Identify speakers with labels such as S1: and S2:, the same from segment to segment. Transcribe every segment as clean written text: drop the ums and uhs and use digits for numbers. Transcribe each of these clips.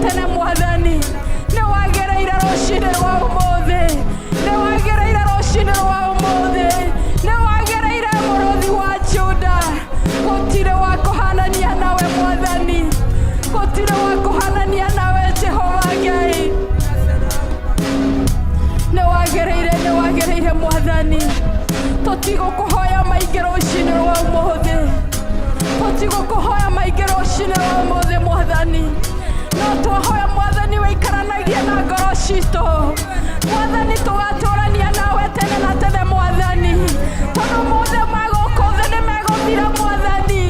S1: tene Mwathani. Nĩ wagĩrĩire rũcinĩ rwa ũmũthĩ, nĩ wagĩrĩire rũcinĩ rwa ũmũthĩ, nĩ wagĩrĩire mũrũthi wa Juda. Gũtirĩ wa kũhanania nawe Mwathani, gũtirĩ wa kũhanania nawe Jehova Ngai. Nĩ wagĩrĩire, nĩ wagĩrĩire Mwathani. Tũtigũkũhoya maingĩ rũcinĩ rwa ũmũthĩ, tũtigũkũhoya maingĩ rũcinĩ rwa ũmũthĩ Mwathani, no twahoya Mwathani wĩikaranagie na ngoro citũ. Mwathani, tũgatũrania nawe tene na tene Mwathani, tondũ mothe ma gũkũ thĩ nĩ megũthira Mwathani.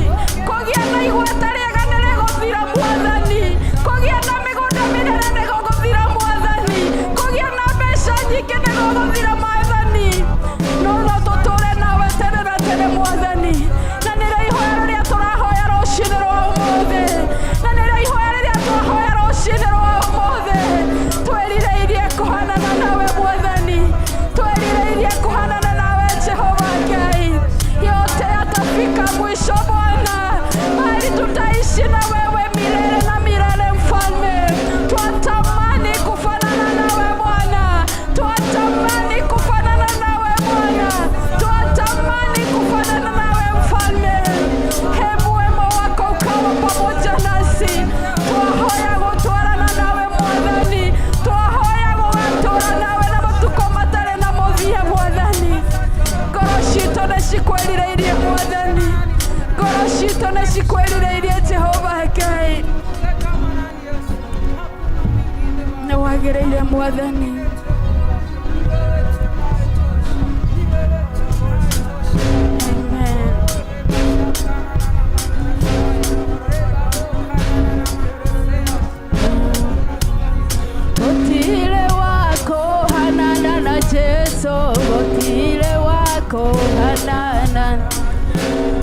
S1: Kũgĩa na igweta rĩega nĩ rĩgũthira Mwathani, kũgĩa na mĩgũnda mĩnene nĩ gũgũthira Mwathani, kũgĩa na mbeca nyingĩ nĩ gũgũthira Mwathani, no no tũtũre nawe tene na tene Mwathani. Na nĩrĩo ihoya rĩrĩa tũrahoya rũcinĩ rwa ũmũthĩ, na nĩrĩo ihoya rĩrĩa twahoya rũcinĩ rwa ũmũthĩ. Twĩrirĩirie kũhanana nawe Mwathani, twĩrirĩirie kũhanana nawe Jehova Ngai. Yote yatafika mwisho Bwana, bali tutaishi na wewe milele na milele Mfalme. Twatamani kufanana nawe Bwana, twatamani kufanana nawe Bwana, twatamani kufanana nawe Mfalme. Hebu wema wako ukawa pamoja nasi. Twahoya gũtwarana nawe Mwathani, twahoya gũgatũra nawe na matukũ matarĩ na mũthia Mwathani. Ngoro citũ nĩ cikwĩrirĩirie Mwathani, ngoro citũ nĩ cikwĩrirĩirie Jehova Ngai. Nĩ wagĩrĩire Mwathani. Amen. Gũtirĩ wa kũhanana na Jesu, gũtirĩ wa kũhanana,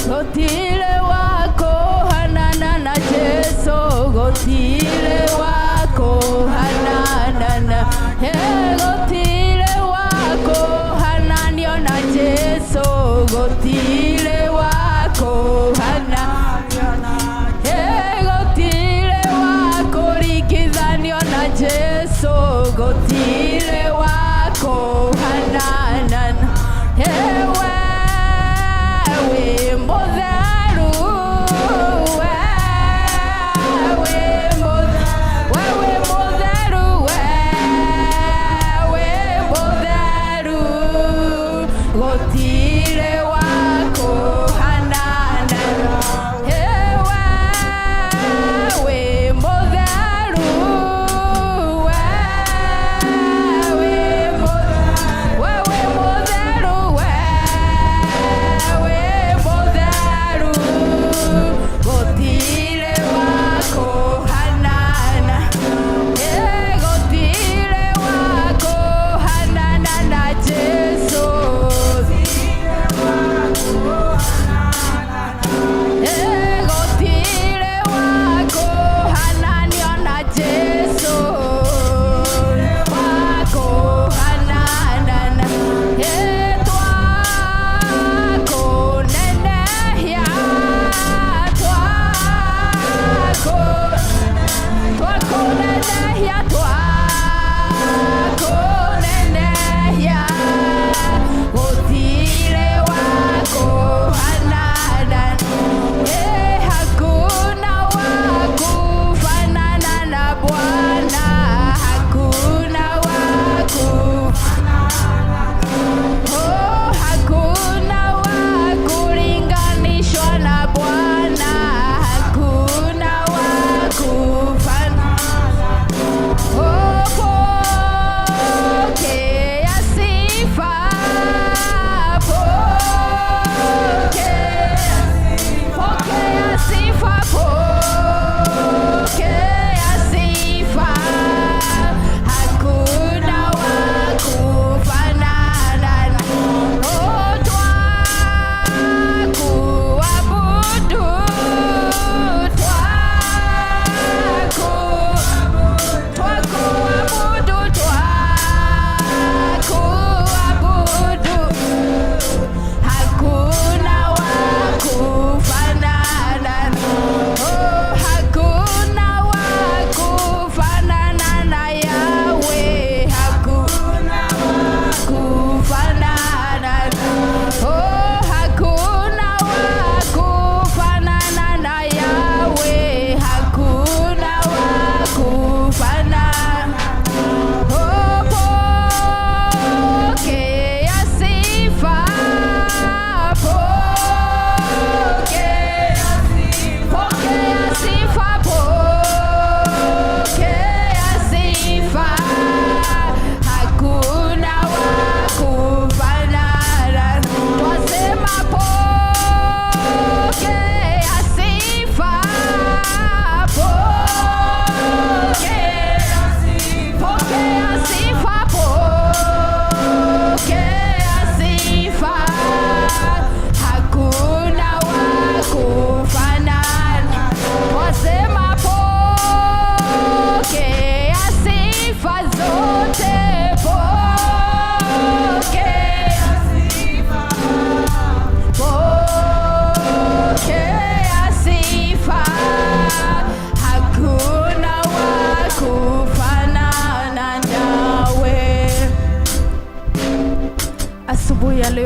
S1: gũtirĩ wa kũhanana na Jesu, gũtirĩ wa kũhanana na, he, gũtirĩ wa kũhananio na Jesu, gũtirĩ wa kũhananio, he, gũtirĩ wa kũringithanio na Jesu, gũtirĩ wa kũhanana. He, we wĩ mũtheru, we wĩ mũtheru, we wĩ mũtheru, we wĩ mũtheru, gũtirĩ wa kũhanana. He, we wĩ mũtheru, we wĩ mũtheru,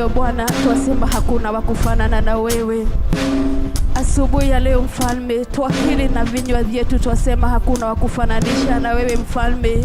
S1: leo Bwana, twasema hakuna wa kufanana na wewe. Asubuhi ya leo Mfalme, twakiri na vinywa vyetu twasema hakuna wa kufananisha na wewe Mfalme.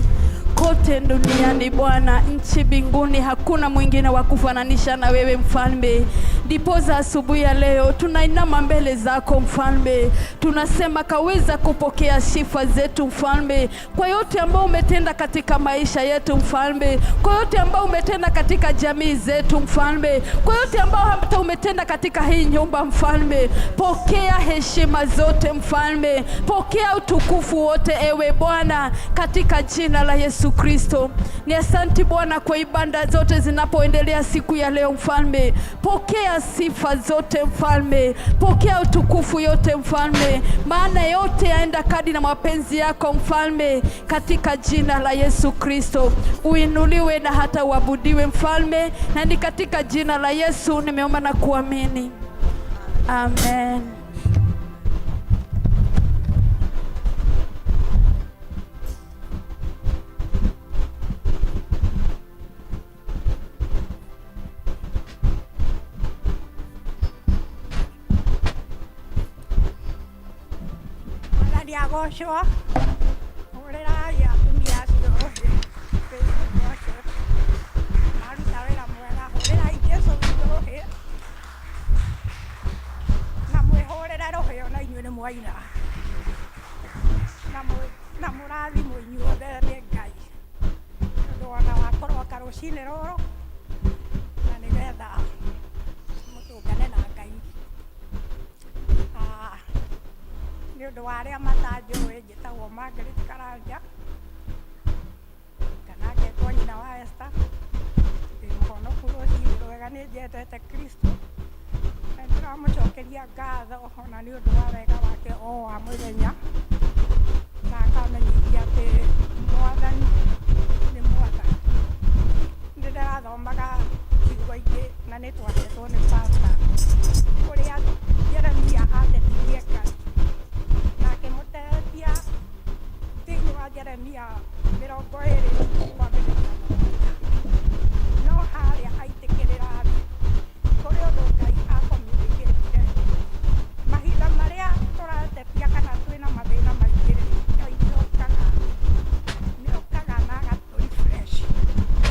S1: Kote duniani Bwana, nchi mbinguni, hakuna mwingine wa kufananisha na wewe Mfalme. Ndiposa asubuhi ya leo tunainama mbele zako Mfalme, tunasema kaweza kupokea sifa zetu Mfalme, kwa yote ambayo umetenda katika maisha yetu Mfalme, kwa yote ambayo umetenda katika jamii zetu Mfalme, kwa yote ambayo hata umetenda katika hii nyumba Mfalme. Pokea heshima zote Mfalme, pokea utukufu wote ewe Bwana, katika jina la Yesu Kristo. Ni asanti Bwana kwa ibada zote zinapoendelea siku ya leo Mfalme, pokea sifa zote Mfalme, pokea utukufu yote Mfalme, maana yote yaenda kadi na mapenzi yako Mfalme, katika jina la Yesu Kristo. Uinuliwe na hata uabudiwe Mfalme, na ni katika jina la Yesu nimeomba na kuamini, amen.
S2: Mwathani agocwo. Hũrĩrai atumia acio rũhĩ. Kristo agocwo. Maruta wĩra mwega. Hũrĩrai Jesũ witũ rũhĩ. Na mwĩhũrĩre rũhĩ ona inyuĩ nĩ mwaina. Na mũrathimwo inyuothe nĩ Ngai. Nĩ ũndũ ona wa kũroka rũcinĩ rũrũ na nĩgetha mũtũngane na Ngai. Ah, nĩ ũndũ wa arĩa matanjũĩ, njĩtagwo Margaret Karanja kana ngetwo nyina wa Esther. Ndĩ mũhonoku, rũcinĩ rwega, nĩ njendete Kristo na nĩndĩramũcokeria ngatho ona nĩ ũndũ wa wega wake o wa mũthenya, na akamenyithia atĩ Mwathani nĩ Mwathani. Nĩ ndĩrathomaga ciugo ingĩ na nĩ twahetwo nĩ pastor ũrĩa Jeremia atetirie Ngai na akĩmũtetia thĩinĩ wa Jeremia 24:7. No harĩa aitĩkĩrĩra thĩ kũrĩ ũndũ Ngai acommunicatire. Mahinda marĩa tũratetia kana twĩna mathĩna maingĩ rĩ, Ngai nĩ okaga na agatũ refresh.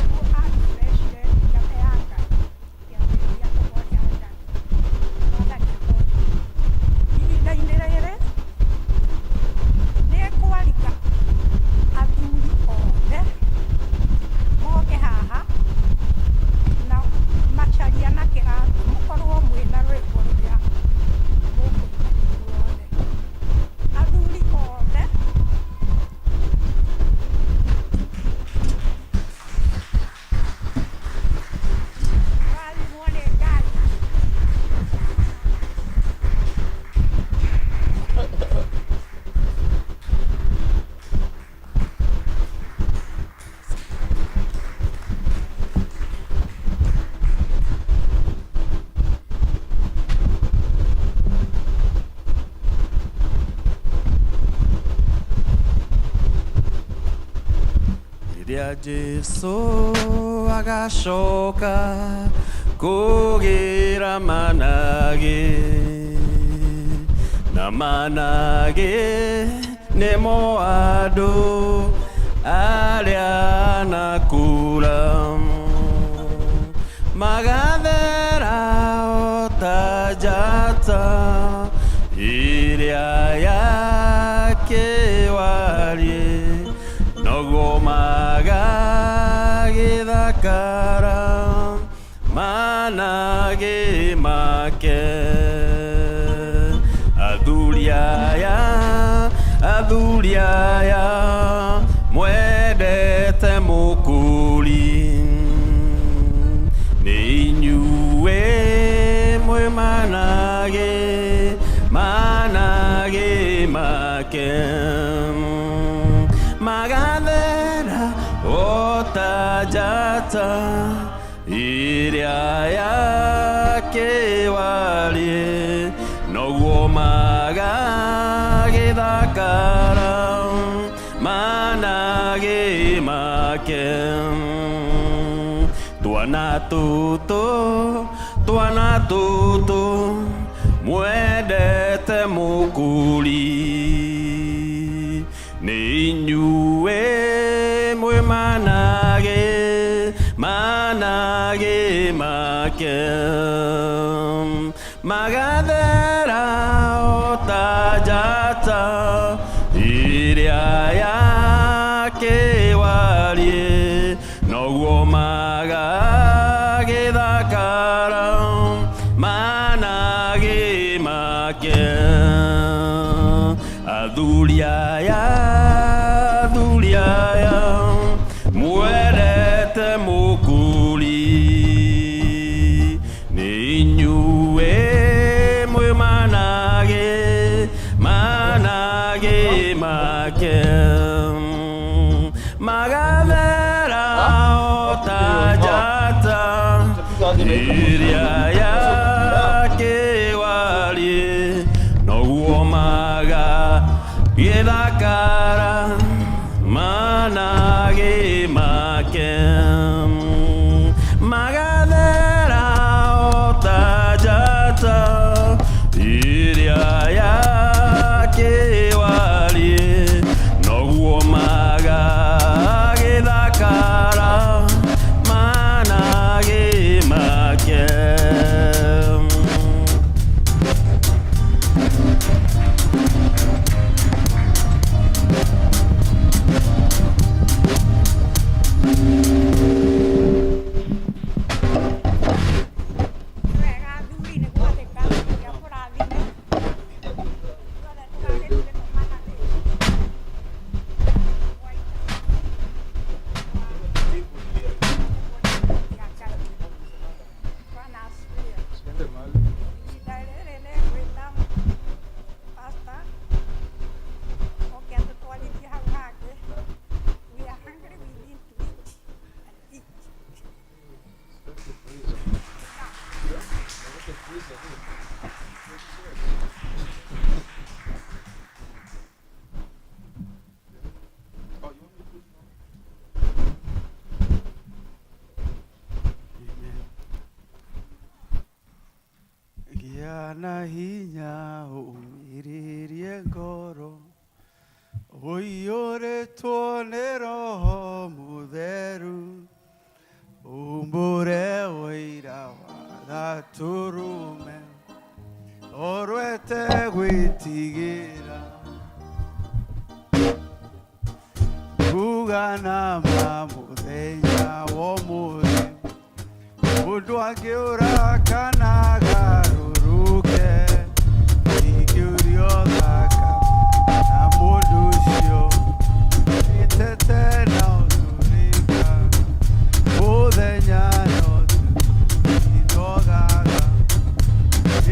S2: Ũguo a-refreshire ndungata ya Ngai kĩambĩrĩria kũgoca Ngai. Mwathani agocwo. Ihinda-inĩ rĩrĩ nĩ ngwarika athuri othe moke haha na macaria na kĩratũ, mũkorwo mwĩna rwĩmbo rũrĩa mũkũina inyuothe, athuri othe. Rathimwo nĩ Ngai.
S3: Rĩrĩa Jesu agacoka kũgĩra managĩ na managĩ nĩmo andũ arĩa nakura magathera o ta njata ĩrĩa ya kĩwariĩ, noguo magagĩthakara managĩ make. Athuri aya, athuri aya mwendete mũkũri, nĩ inyuĩ mwĩ managĩ, managĩ make magathera o ta njata ĩrĩa ya kĩwariĩ, noguo magagĩthakara managĩ make. Twana tũtũ, twana tũtũ, mwendete mũkũri, nĩ inyuĩ mwĩ managĩ, managĩ make, magathera o ta njata ĩrĩa ya kĩwariĩ, noguo magagĩthakara managĩ make. Athuri aya, athuri aya, mwendete mũkũri, nĩ inyuĩ mwĩ managĩ, managĩ make, magathera o ta njata ĩrĩa ya kĩwariĩ, noguo magagĩthakara managĩ make, magathera o ta njata ĩrĩa ya kĩwariĩ, noguo magagĩthakara managĩ make.
S2: Wega athuri nĩ gwathĩka Ngai akũrathime. Ithuothe tũrarĩrire nĩ managĩ. Waita. Ya Ngai. Bwana asifiwe. Ihinda rĩrĩ nĩ ngwĩta pastor oke atũtwarithie hau hangĩ. We are hungry, we need to eat and eat.
S4: Gĩa na hinya ũmĩrĩrie ngoro ũiyũrĩtwo nĩ roho mũtheru, umbũre ũira wa gatũrũme orwete gwĩtigĩra kuga na ma mũthenya wa ũmũthĩ, mũndũ angĩũra kana agarũrũke, ingĩũrio thaka na mũndũ ũcio ĩtete na ũtũrĩka mũthenya no inogaga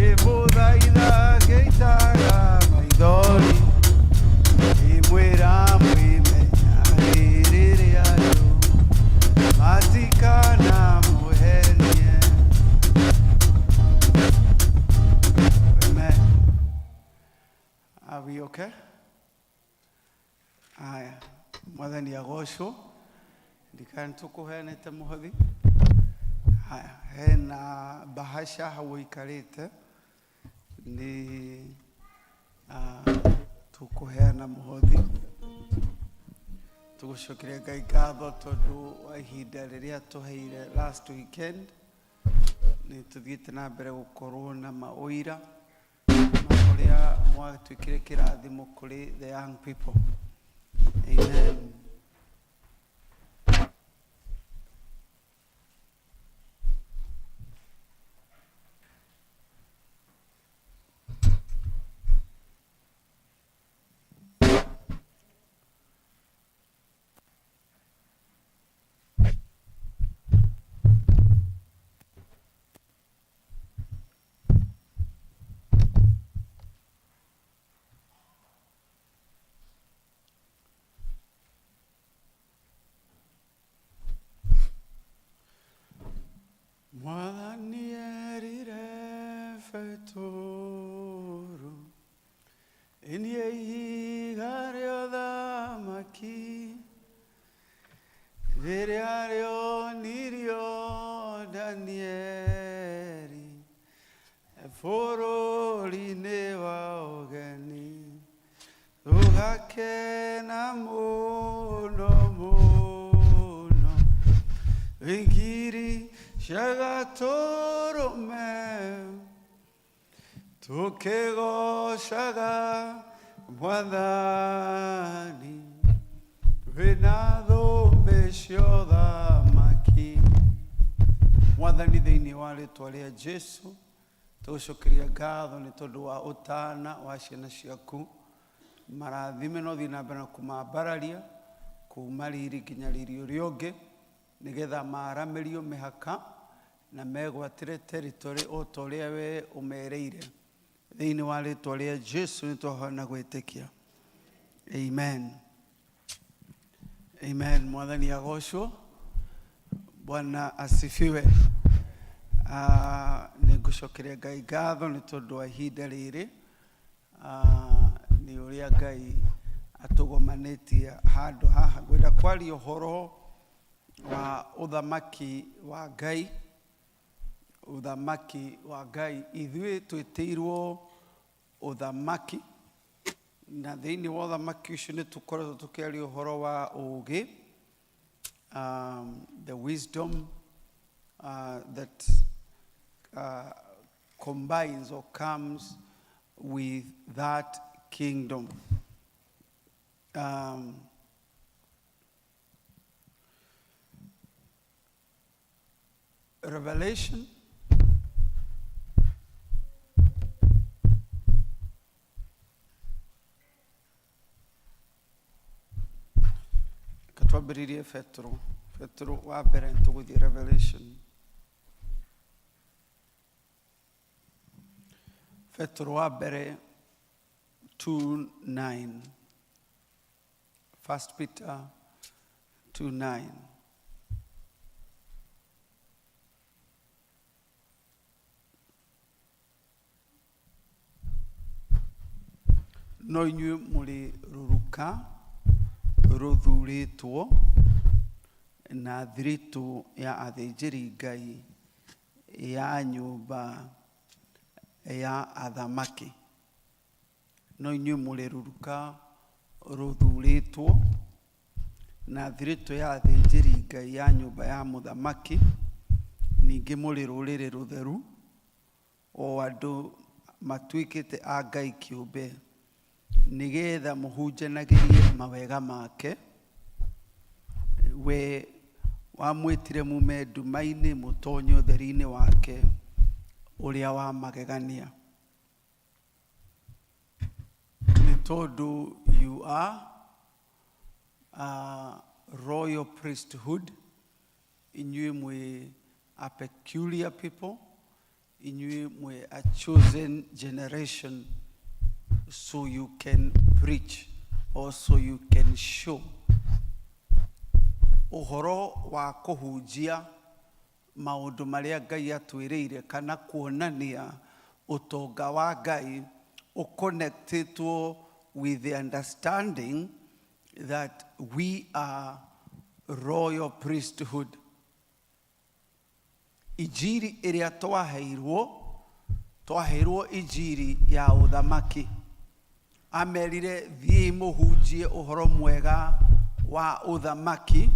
S4: ĩmũthaitha ngĩitaga maithori, ĩmwĩra mwĩmenyagĩrĩre andũ matikana mũhenie. Amen. Are we okay? Aya, mwathani agocwo. Ndikana tũkũheanĩte mũhothi. Haya, hena bahasha hau ũikarĩte nĩ tũkũheana mũhothi. Tũgũcokeria Ngai ngatho tondũ wa ihinda rĩrĩa tũheire last weekend, nĩ tũthiĩte na mbere gũkorwo na maũira ma ũrĩa mwatuĩkire kĩrathimo kũrĩ the young people. Amen. Tũgakena mũno mũno ngiri cia gatũrũme tũkĩgocaga mwathani wĩna thũmbĩ cia ũthamaki. Mwathani, thĩinĩ wa rĩtwa rĩa Jesu, tũgũcokeria ngatho nĩ tondũ wa ũtana wa ciana ciaku. Marathime no thiĩ na mbere na kũmambararia kuma riri nginya riri ũrĩa ũngĩ, nĩgetha maramĩrio mĩhaka na megwatĩre territory o ta ũrĩa we ũmereire. Thĩinĩ wa rĩtwa rĩa Jesu nĩ twahoya na gwĩtĩkia, amen, amen. Mwathani agocwo. Bwana asifiwe. Nĩ ngũcokeria Ngai ngatho nĩ tondũ wa ihinda rĩrĩ. Nĩ ũrĩa Ngai atũgomanĩtie handũ haha. Ngwenda kwaria ũhoro wa ũthamaki wa Ngai. Ũthamaki wa Ngai, ithuĩ twĩtĩirwo ũthamaki, na thĩinĩ wa ũthamaki ũcio nĩ tũkoretwo tũkĩaria ũhoro wa ũũgĩ, the wisdom that combines or comes with that kingdom. Revelation katwambĩrĩrie Petro, Petro wa mbere, tũgũthiĩ Revelation. Petro wa mbere 2:9, First Peter 2:9. No inyuĩ mũrĩ rũruka rũthurĩtwo na thiritũ ya athĩnjĩri Ngai, ya nyũmba ya athamaki. No inyuĩ mũrĩ rũruka rũthurĩtwo na thiritũ ya athĩnjĩri Ngai, ya nyũmba ya mũthamaki, ningĩ mũrĩ rũrĩrĩ rũtheru, o andũ matuĩkĩte a Ngai kĩũmbe, nĩgetha mũhunjanagĩrie mawega make, we wamwĩtire mume nduma-inĩ mũtonye ũtheri-inĩ wake ũrĩa wa magegania. Nĩ tondũ you are a royal priesthood, inyuĩ mwĩ a peculiar people, inyuĩ mwĩ a chosen generation, so you can preach or so you can show. Ũhoro wa kũhunjia maũndũ marĩa Ngai atwĩrĩire kana kuonania ũtonga wa Ngai ũconnectĩtwo with the understanding that we are royal priesthood. Injiri ĩrĩa twaheirwo, twaheirwo injiri ya ũthamaki. Amerire, "Thiĩi mũhunjie ũhoro mwega wa ũthamaki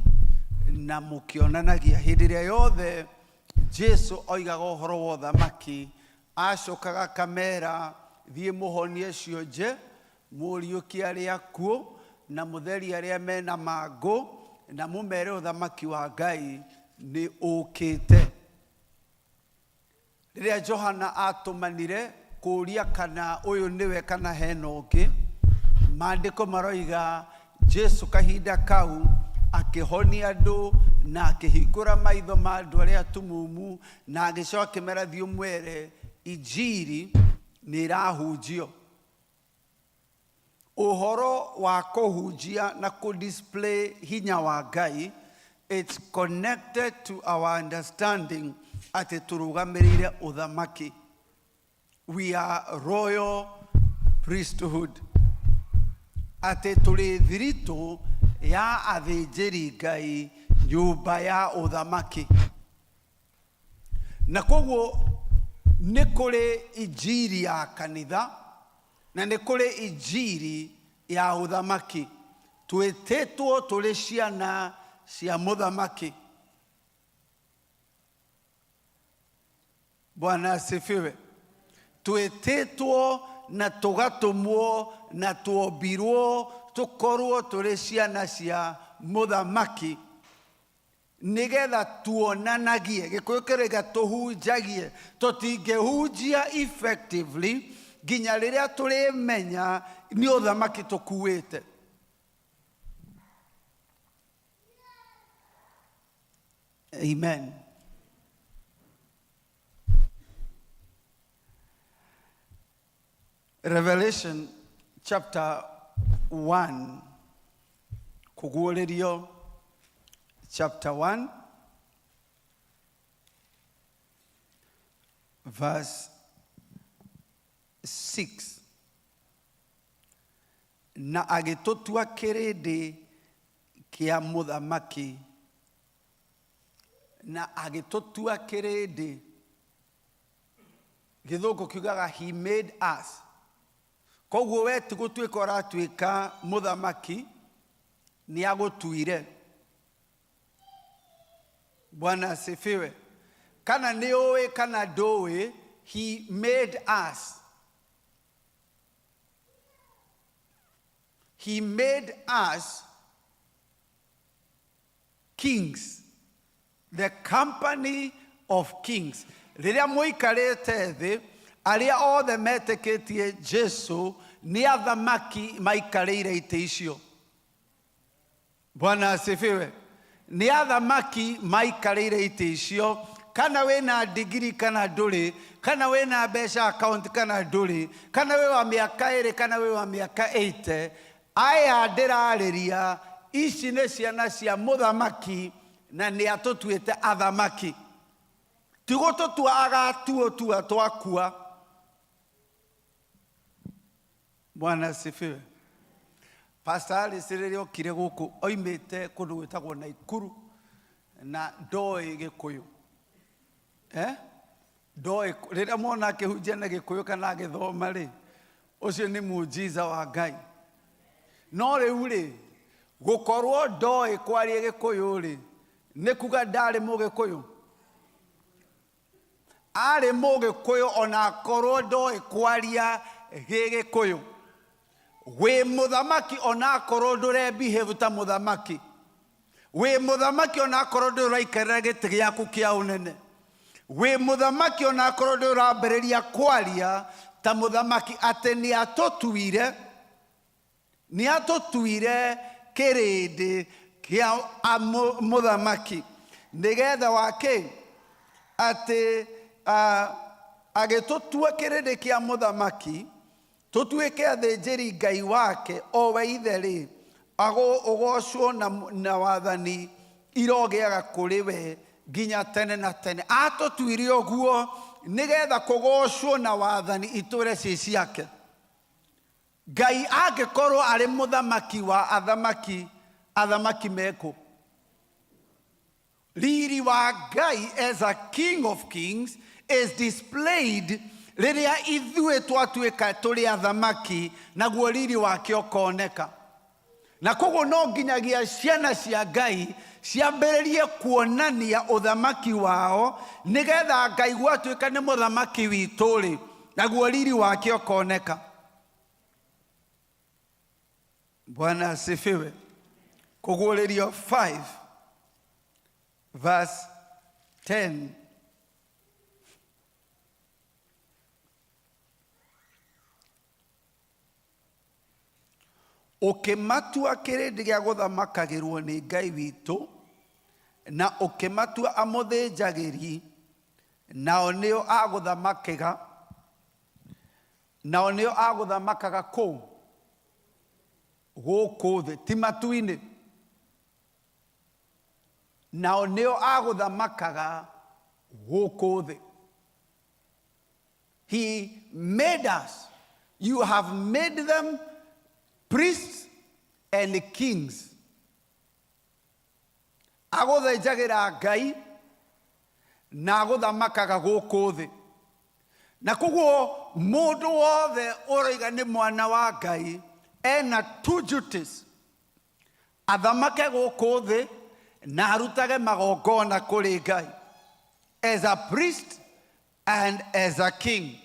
S4: na mũkĩonanagia." Hĩndĩ ĩrĩa yothe Jesu oigaga ũhoro wa ũthamaki, acokaga akamera, "Thiĩ mũhonie cionje, mũriũkie arĩa akuũ, na mũtherie arĩa mena mangũ, na mũmere ũthamaki wa Ngai nĩ ũkĩte." Rĩrĩa Johana atũmanire kũũria kana ũyũ nĩwe kana hena ũngĩ, maandĩko maroiga Jesu kahinda kau akĩhonia andũ na akĩhingũra maitho ma andũ arĩa atumumu, na agĩcoka akĩmera, "Thiĩ ũmwere injiri nĩ ĩrahunjio." Ũhoro wa kũhunjia na kũ-display hinya wa Ngai, it's connected to our understanding atĩ tũrũgamĩrĩire ũthamaki. We are royal priesthood, atĩ tũrĩ thiritũ ya athĩnjĩri Ngai, nyũmba ya ũthamaki. Na koguo nĩ kũrĩ injiri ya kanitha na nĩ kũrĩ injiri ya ũthamaki. Twĩtĩtwo tũrĩ ciana cia mũthamaki. Bwana asifiwe. Twĩtĩtwo na tũgatũmwo na tuombirwo tũkorwo tũrĩ ciana cia mũthamaki nĩgetha tuonanagie gĩkũyũ kĩrĩga tũhunjagie. Tũtingĩhunjia effectively nginya rĩrĩa tũrĩmenya nĩ ũthamaki tũkuĩte. Amen. Revelation chapter 1, Kũguũrĩrio chapter 1 verse 6. Na agĩtũtua kĩrĩndĩ kĩa mũthamaki, na agĩtũtua kĩrĩndĩ. Gĩthũngũ kiugaga he made us. Koguo we ti gũtuĩka ũratuĩka mũthamaki, nĩ agũtuire. Bwana asifiwe. Kana nĩ ũĩ kana ndũĩ, he made us. He made us kings, the company of kings. Rĩrĩa mũikarĩte thĩ, arĩa othe metĩkĩtie Jesu nĩ athamaki maikarĩire itĩ icio. Bwana asifiwe. Nĩ athamaki maikarĩire itĩ icio, kana wĩna ndigiri kana ndũrĩ, kana wĩna mbeca account kana ndũrĩ, kana wĩ wa mĩaka 2 kana wĩ wa mĩaka 80, aya ndĩrarĩria ici nĩ ciana cia mũthamaki na nĩ atũtuĩte athamaki. Ti gũtũtua agatuũtua twakua. Bwana asifiwe. Pastor Alice rĩrĩa okire gũkũ oimĩte kũndũ gwĩtagwo Naikuru na ndoĩ Gĩkũyũ. Ndoĩ, rĩrĩa mona akĩhunjia na Gĩkũyũ kana agĩthoma rĩ, ũcio nĩ muujiza wa Ngai. No rĩu rĩ, gũkorwo ndoĩ kwaria Gĩkũyũ rĩ, nĩ kuga ndarĩ Mũgĩkũyũ. Arĩ Mũgĩkũyũ ona akorwo ndoĩ kwaria Gĩgĩkũyũ. Wĩ mũthamaki ona akorwo ndũre behave ta mũthamaki. Wĩ mũthamaki ona akorwo ndũraikarĩra gĩtĩ gĩaku kĩa ũnene. Wĩ mũthamaki ona akorwo ndũrambĩrĩria kwaria ta mũthamaki. Atĩ nĩ atũtuire kĩrĩndĩ kĩa mũthamaki. Nĩgetha wake atĩ agĩtũtua kĩrĩndĩ kĩa mũthamaki, tũtuĩke athĩnjĩri Ngai wake o we ithe rĩ, ũgocwo na wathani irogĩaga kũrĩ we nginya tene na tene. Atũtuire ũguo nĩgetha kũgocwo na wathani itũre ciĩ ciake. Ngai angĩkorwo arĩ mũthamaki wa athamaki, athamaki mekũ? Riri wa Ngai as a king of kings is displayed rĩrĩa ithuĩ twatuĩka tũrĩ athamaki, naguo riri wake ũkoneka. Na koguo no nginyagia ciana cia Ngai ciambĩrĩrie kuonania ũthamaki wao, nĩgetha Ngai gwatuĩka nĩ mũthamaki witũ rĩ, naguo riri wake ũkoneka. Bwana asifiwe. Kũguũrĩrio 5 verse 10. Ũkĩmatua kĩrĩndĩ gĩa gũthamakagĩrwo nĩ Ngai witũ, na ũkĩmatua amũthĩnjagĩri, nao nĩo agũthamakĩga, nao nĩo agũthamakaga kũu gũkũ thĩ, ti matu-inĩ. Nao nĩo agũthamakaga gũkũ thĩ. He made us. You have made them priests and kings. Agũthĩnjagĩra Ngai na agũthamakaga gũkũ thĩ. Na koguo mũndũ wothe ũroiga nĩ mwana wa Ngai ena two duties. Athamake gũkũ thĩ na arutage magongona kũrĩ Ngai as a priest and as a king.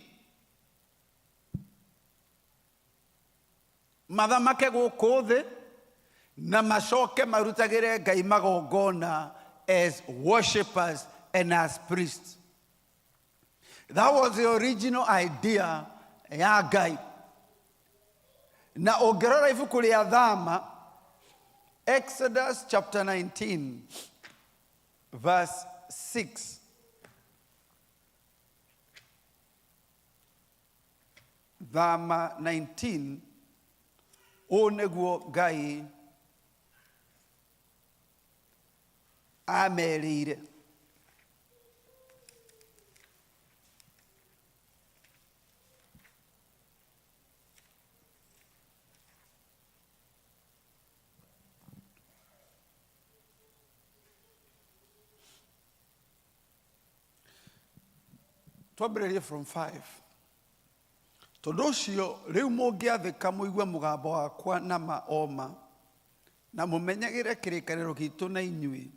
S4: Mathamake gũkũ thĩ na macoke marutagĩre Ngai magongona as worshippers and as priests. That was the original idea ya Ngai. Na ũngĩrora ibuku rĩa Thama, Exodus chapter 19 verse 6. Thama 19, ũũ nĩguo Ngai amerĩire. Twambĩrĩrie from 5. Tondũ ũcio rĩu mũngĩathĩka mũigue mũgambo wakwa na ma o ma, na mũmenyagĩre kĩrĩkanĩro gitũ na inyuĩ,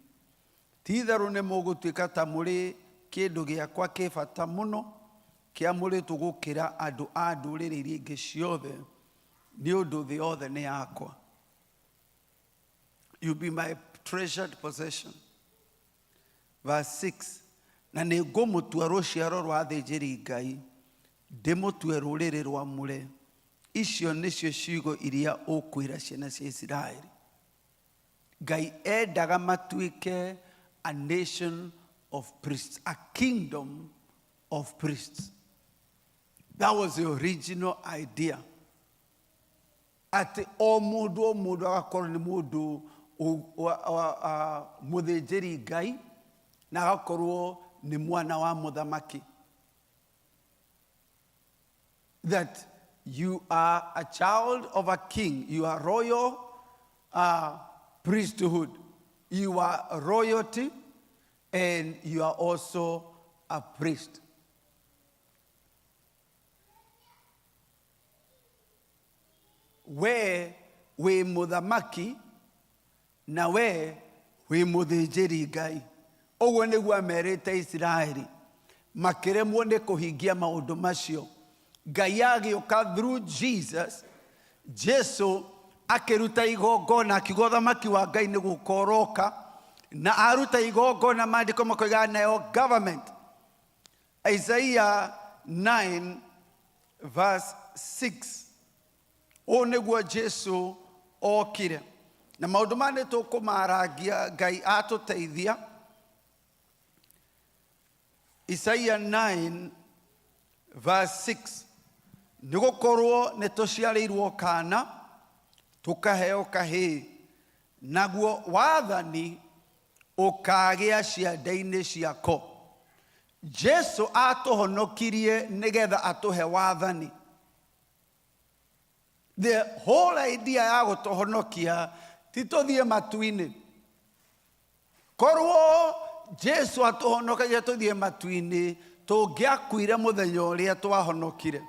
S4: ti-itherũ nĩ mũgũtuĩka ta mũrĩ kĩndũ gĩakwa kĩ bata mũno kĩamũrĩtwo gũkĩra andũ a ndũrĩrĩ iria ingĩ ciothe, nĩ ũndũ thĩ yothe nĩ yakwa. You be my treasured possession. Verse 6, na nĩ ngũmũtua rũciaro rwa athĩnjĩri Ngai, ndĩmũtue rũrĩrĩ rwamũre. Icio nĩcio ciugo iria ũkwĩra ciana cia Isiraeli. Ngai endaga matuĩke a nation of priests, a kingdom of priests. That was the original idea. Atĩ o mũndũ o mũndũ agakorwo nĩ mũndũ mũthĩnjĩri Ngai na agakorwo nĩ mwana wa mũthamaki. That you are a child of a king, you are royal priesthood, you are royalty and you are also a priest. We wĩ mũthamaki na we wĩ mũthĩnjĩri Ngai. Ũguo nĩguo amerĩte Isiraeli. Makĩremwo nĩ kũhingia maũndũ macio. Ngai agĩũka through Jesus, Jesu akĩruta igongona, akiuga ũthamaki wa Ngai nĩ gũka ũroka, na aruta igongona, maandĩko makoiga nayo government. Isaiah 9 verse 6. Ũũ nĩguo Jesu okire. Na maũndũ maya nĩ tũkũmarangia Ngai atũteithia. Isaiah 9 verse 6. Nĩ gũkorwo nĩ tũciarĩirwo kana, tũkaheo kahĩĩ, naguo wathani ũkagĩa ciande-inĩ ciako. Jesu atũhonokirie nĩgetha atũhe wathani. The whole idea ya gũtũhonokia ti tũthiĩ matu-inĩ. Korwo Jesu atũhonokagia tũthiĩ matu-inĩ, tũngĩakuire mũthenya ũrĩa twahonokire.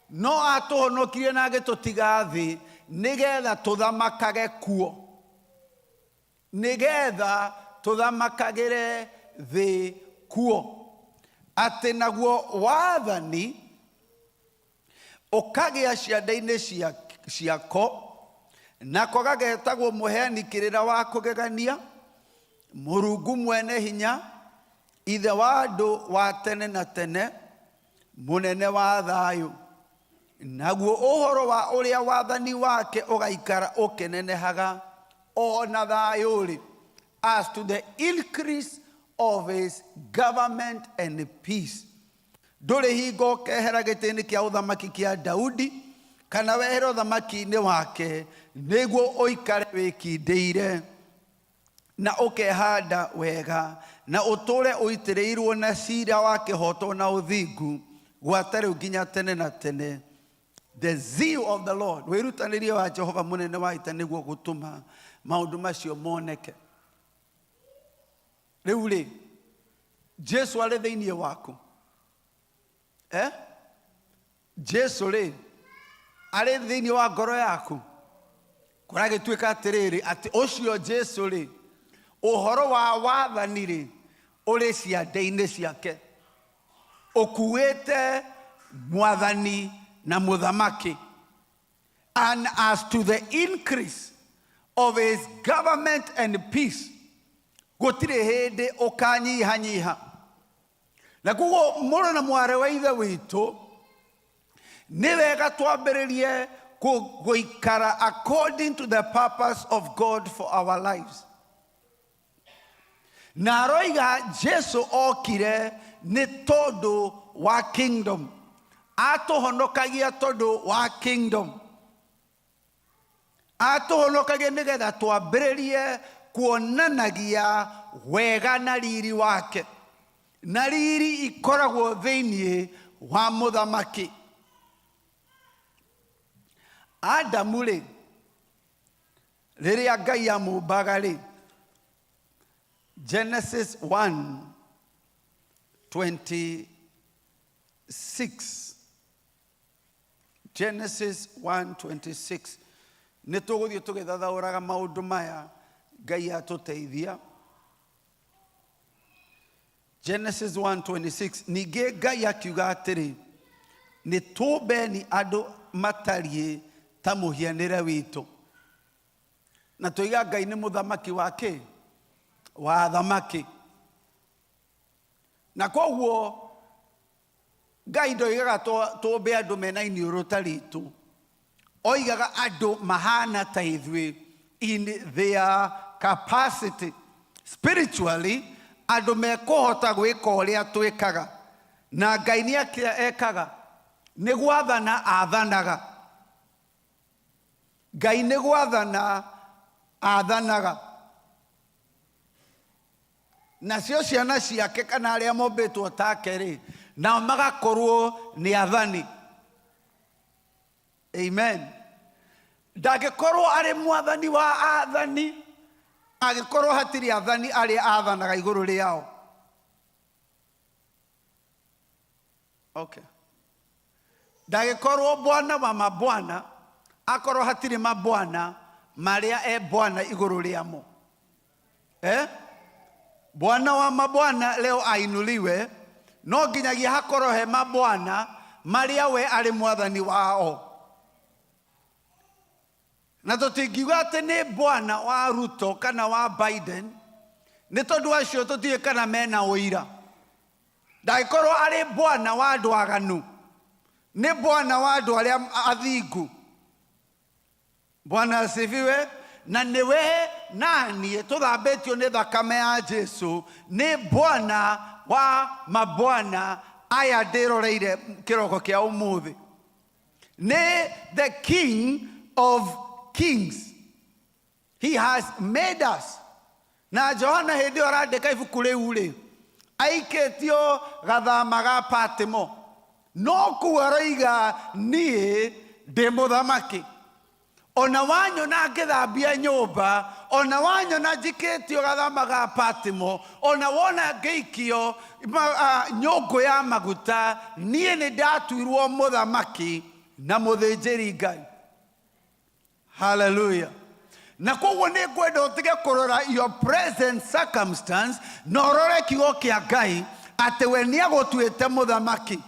S4: No atũhonokirie na agĩtũtiga thĩ nĩgetha tũthamakage kuo. Nĩgetha tũthamakagĩre thĩ kuo. Atĩ naguo wathani ũkagĩa ciande-inĩ ciako, nako gagetagwo mũheani kĩrĩra wa kũgegania, Mũrungu mwene hinya, Ithe wa andũ wa tene na tene, mũnene wa thayũ. Naguo ũhoro wa ũrĩa wathani wake ũgaikara ũkĩnenehaga o na thayũ-rĩ, as to the increase of his government and peace. Ndũrĩ hingo ũkehera gĩtĩ-inĩ kĩa ũthamaki kĩa Daudi, kana wehere ũthamaki-inĩ wake, nĩguo ũikare wĩkindĩire na ũkehanda wega, na ũtũũre ũitĩrĩirwo na cira wa kĩhooto na ũthingu, gwata rĩu nginya tene na tene. The zeal of the Lord, wĩrutanĩrie wa Jehova mũnene wa ita nĩguo gũtũma maũndũ macio moneke. Rĩu rĩ, Jesu arĩ thĩinĩ waku. Jesu rĩ, arĩ thĩinĩ wa ngoro yaku. Kũragĩtuĩka atĩrĩrĩ, atĩ ũcio Jesu rĩ, ũhoro wa wathani rĩ, ũrĩ ciande-inĩ ciake, ũkuĩte mwathani na mũthamaki. And as to the increase of his government and peace, gũtirĩ hĩndĩ ũkanyihanyiha. Na koguo mũrũ na mwarĩ wa Ithe witũ, nĩ wega twambĩrĩrie gũikara according to the purpose of God for our lives. Na aroiga Jesu okire nĩ tondũ wa kingdom, atũhonokagia tondũ wa kingdom, atũhonokagia nĩgetha twambĩrĩrie kuonanagia wega na riri wake, na riri ikoragwo thĩinĩ wa mũthamaki. Adamu rĩ, rĩrĩa Ngai amũmbaga rĩ, Genesis 1:26, Genesis 1:26. Nĩ tũgũthiĩ tũgĩthathaũraga maũndũ maya, Ngai atũteithia. Genesis 1:26. Ningĩ Ngai akiuga atĩrĩ, nĩ tũmbeni andũ matariĩ ta mũhianĩre witũ. Na tũiga Ngai nĩ mũthamaki wa kĩ? Wa athamaki. Na koguo Ngai ndoigaga tũmbe andũ mena iniũrũ ta ritũ, oigaga andũ mahana ta ithuĩ in their capacity spiritually, andũ mekũhota gwĩka ũrĩa twĩkaga. Na Ngai nĩ atĩa ekaga? Nĩ gwathana athanaga. Ngai nĩ gwathana athanaga, nacio ciana ciake kana arĩa mombĩtwo take rĩ, nao magakorwo nĩ athani. Amen. Ndangĩkorwo arĩ mwathani wa athani angĩkorwo hatirĩ athani arĩa athanaga igũrũ rĩao. Okay. Ndangĩkorwo bwana wa mabwana akorwo hatirĩ mabwana marĩa e bwana igũrũ rĩamo, eh? Bwana wa mabwana leo ainuliwe, no nginyagia hakorwo he mabwana marĩa we arĩ mwathani wao. Na tũtingiuga atĩ nĩ bwana wa Ruto kana wa Biden, nĩ tondũ acio tũtiũĩ kana mena ũira. Ndangĩkorwo arĩ bwana wa andũ aganu, nĩ bwana wa andũ arĩa athingu. Bwana asifiwe. Na nĩwe naniĩ tũthambĩtio nĩ thakame ya Jesu, nĩ bwana wa mabwana aya ndĩroreire kĩroko kĩa ũmũthĩ, nĩ the King of Kings. He has made us. Na Johana hĩndĩ ĩyo arandĩka ibuku rĩu rĩ, aikĩtio gathama ga Patimo, no kũu aroiga, niĩ ndĩ mũthamaki. Ona wanyona ngĩthambia nyũmba, ona wanyona njikĩtio gathama ga Patimo, ona wona ngĩikio nyũngũ ya maguta, niĩ nĩ ndatuirwo mũthamaki na mũthĩnjĩri Ngai. Haleluya. Na koguo nĩ ngwenda ũtige kũrora your present circumstance na ũrore kiugo kĩa Ngai atĩ we nĩ agũtuĩte mũthamaki.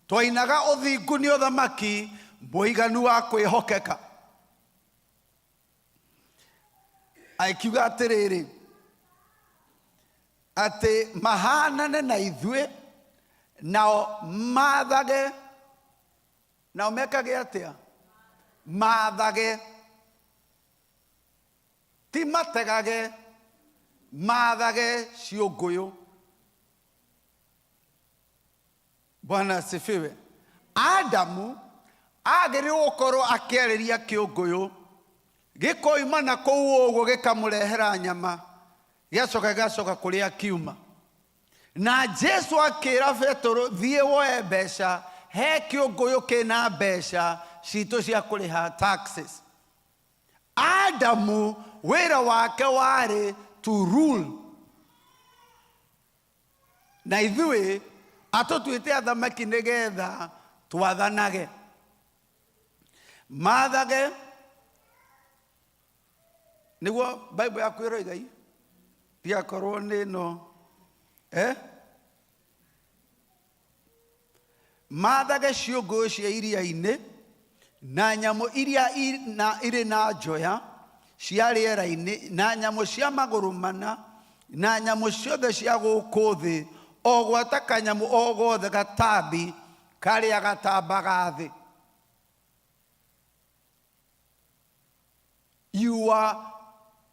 S4: Twainaga ũthingu nĩ ũthamaki mũiganu wa kwĩhokeka. Akiuga atĩrĩrĩ, atĩ mahanane na ithuĩ, nao mathage. Nao mekage atĩa? Mathage, ti mategage, mathage ciũngũyũ. Bwana asifiwe. Adamu agĩrĩirwo gũkorwo akĩarĩria kĩũngũyũ, gĩkoima na kũu ũguo gĩkamũrehera nyama, gĩacoka gĩgacoka kũrĩa kiuma. Na Jesu akĩra Petero, thiĩ woe mbeca, he kĩũngũyũ kĩna mbeca citũ cia kũrĩha taxes. Adamu wĩra wake warĩ to rule, na ithuĩ atũtuĩte athamaki nĩgetha twathanage, mathage. Nĩguo Bible yaku ĩroiga i tigakorwo nĩ ĩno, eh? Maathage ciũngũyũ cia iria-inĩ na nyamũ iria irĩ na njoya cia rĩera-inĩ na nyamũ cia magũrũ mana na nyamũ ciothe cia gũkũ thĩ, o gwata kanyamũ o gothe gatambi karĩa gatambaga thĩ. You are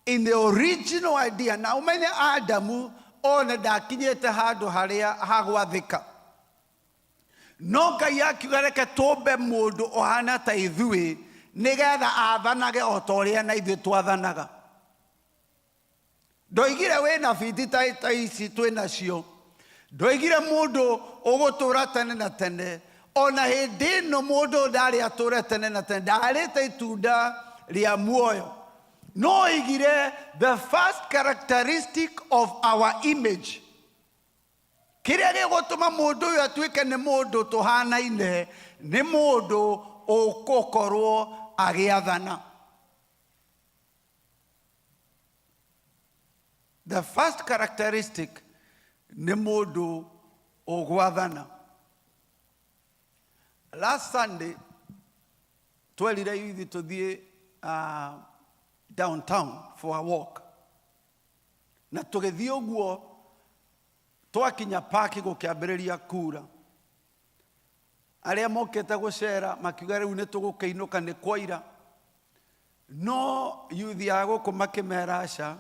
S4: in the original idea. Na ũmenye Adamu ona ndakinyĩte handũ harĩa hagwathĩka, no Ngai akiuga reke tũmbe mũndũ ũhana ta ithuĩ nĩgetha athanage o ta ũrĩa na ithuĩ twathanaga. Ndoigire wĩna biti ta ici twĩ nacio, ndoigire mũndũ ũgũtũra tene na tene. Ona hĩndĩ ĩno mũndũ ndarĩ atũre tene na tene, ndarĩte itunda rĩa muoyo. No oigire the first characteristic of our image, kĩrĩa gĩgũtũma mũndũ ũyũ atuĩke nĩ mũndũ tũhanaine, nĩ mũndũ ũgũkorwo agĩathana. The first characteristic nĩ mũndũ ũgwathana. Last Sunday twerire ithuĩ tũthiĩ downtown for a walk, na tũgĩthiĩ ũguo twakinya park gũkĩambĩrĩria kura. Arĩa mokĩte gũcera makiuga rĩu nĩ tũgũkĩinũka nĩ kwaira, no yuthi ya gũkũ makĩmera aca,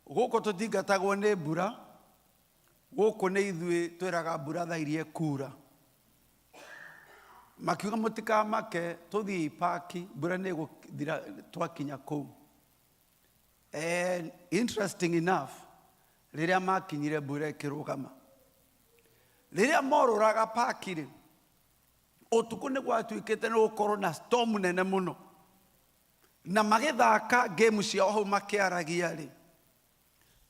S4: gũkũ tũtingatagwo nĩ mbura, gũkũ nĩ ithuĩ twĩraga mbura thaa iria ĩkura. Makiuga mũtikamake, tũthiĩ park, mbura nĩ ĩgũthira twakinya kũu. And interesting enough, rĩrĩa makinyire mbura ĩkĩrũgama. Rĩrĩa morũraga park rĩ, ũtukũ nĩ gwatuĩkĩte nĩ gũkorwo na storm nene mũno, na magĩthaka game ciao hau makĩaragia rĩ,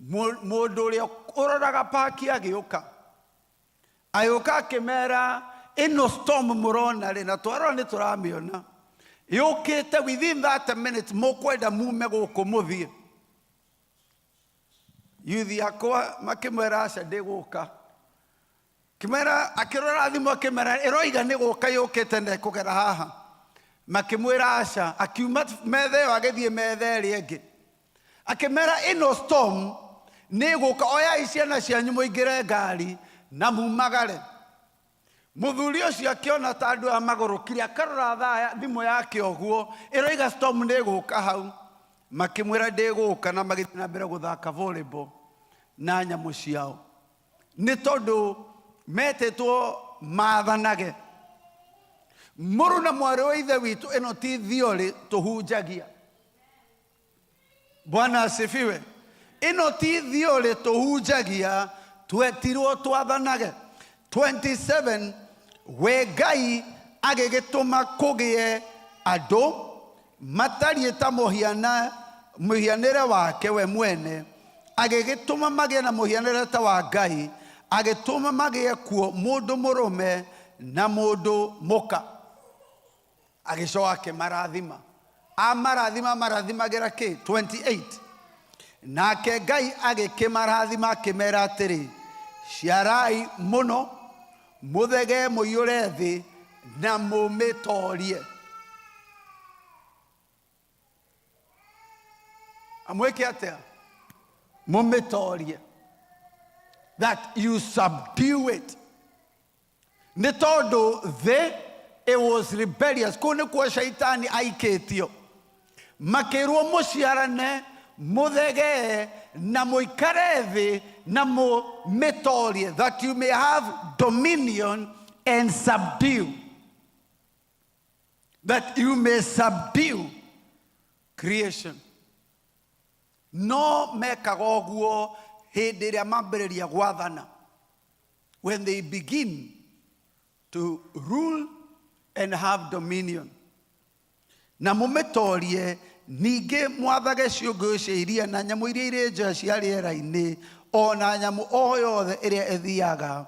S4: mũndũ ũrĩa ũroraga park agĩũka, agĩũka akĩmera ĩno storm mũrona rĩ, na twarora nĩ tũramĩona yũkĩte within 30 minutes, mũkwenda mume gũkũ mũthiĩ. Yuthi akwa makĩmwĩra aca ndĩgũka. Kĩmera akĩrora thimũ akĩmera ĩroiga nĩ gũka yũkĩte na ĩkũgera haha. Makĩmwĩra aca, akiuma metha ĩyo agĩthiĩ metha ĩrĩa ĩngĩ. Akĩmera ĩno storm nĩ ĩgũka, oyai ciana cianyu mũingĩre ngari na mumagare. Mũthuri ũcio akĩona ta andũ aya magũrũkire, akarora thaa thimũ yake ũguo ĩroiga storm nĩ ĩgũka hau. Makĩmwĩra ndĩgũka, na magĩthiĩ na mbere gũthaka volleyball na nyamũ ciao, nĩ tondũ metĩtwo mathanage. Mũrũ na mwarĩ wa ithe witũ, ĩno ti theory tũhunjagia. Bwana asifiwe. Ĩno ti theory tũhunjagia, twetirwo twathanage. 27 we Ngai agĩgĩtũma kũgĩe andũ matariĩ ta mũhianĩre wake we mwene, agĩgĩtũma magĩe na mũhianĩre ta wa Ngai, agĩtũma magĩe kuo mũndũ mũrũme na mũndũ mũka. Agĩcoka akĩmarathima, amarathima marathimagĩra kĩ? 28 nake Ngai agĩkĩmarathima akĩmera atĩrĩ, ciarai mũno, mũthegee mũiyũre thĩ na mũmĩtorie. Amwĩke atĩa? Mũmĩtorie, that you subdue it. Nĩ tondũ thĩ it was rebellious, kũu nĩkuo shaitani aikĩtio. Makĩrwo mũciarane, mũthegee na mũikare thĩ na mũmĩtorie, that you may have dominion and subdue, that you may subdue creation. No mekaga ũguo hĩndĩ ĩrĩa mambĩrĩria gwathana, when they begin to rule and have dominion. Na mũmĩtorie, ningĩ mwathage ciũngũyũ cia iria na nyamũ iria irĩ njoya cia rĩera-inĩ, o na nyamũ o yothe ĩrĩa ĩthiaga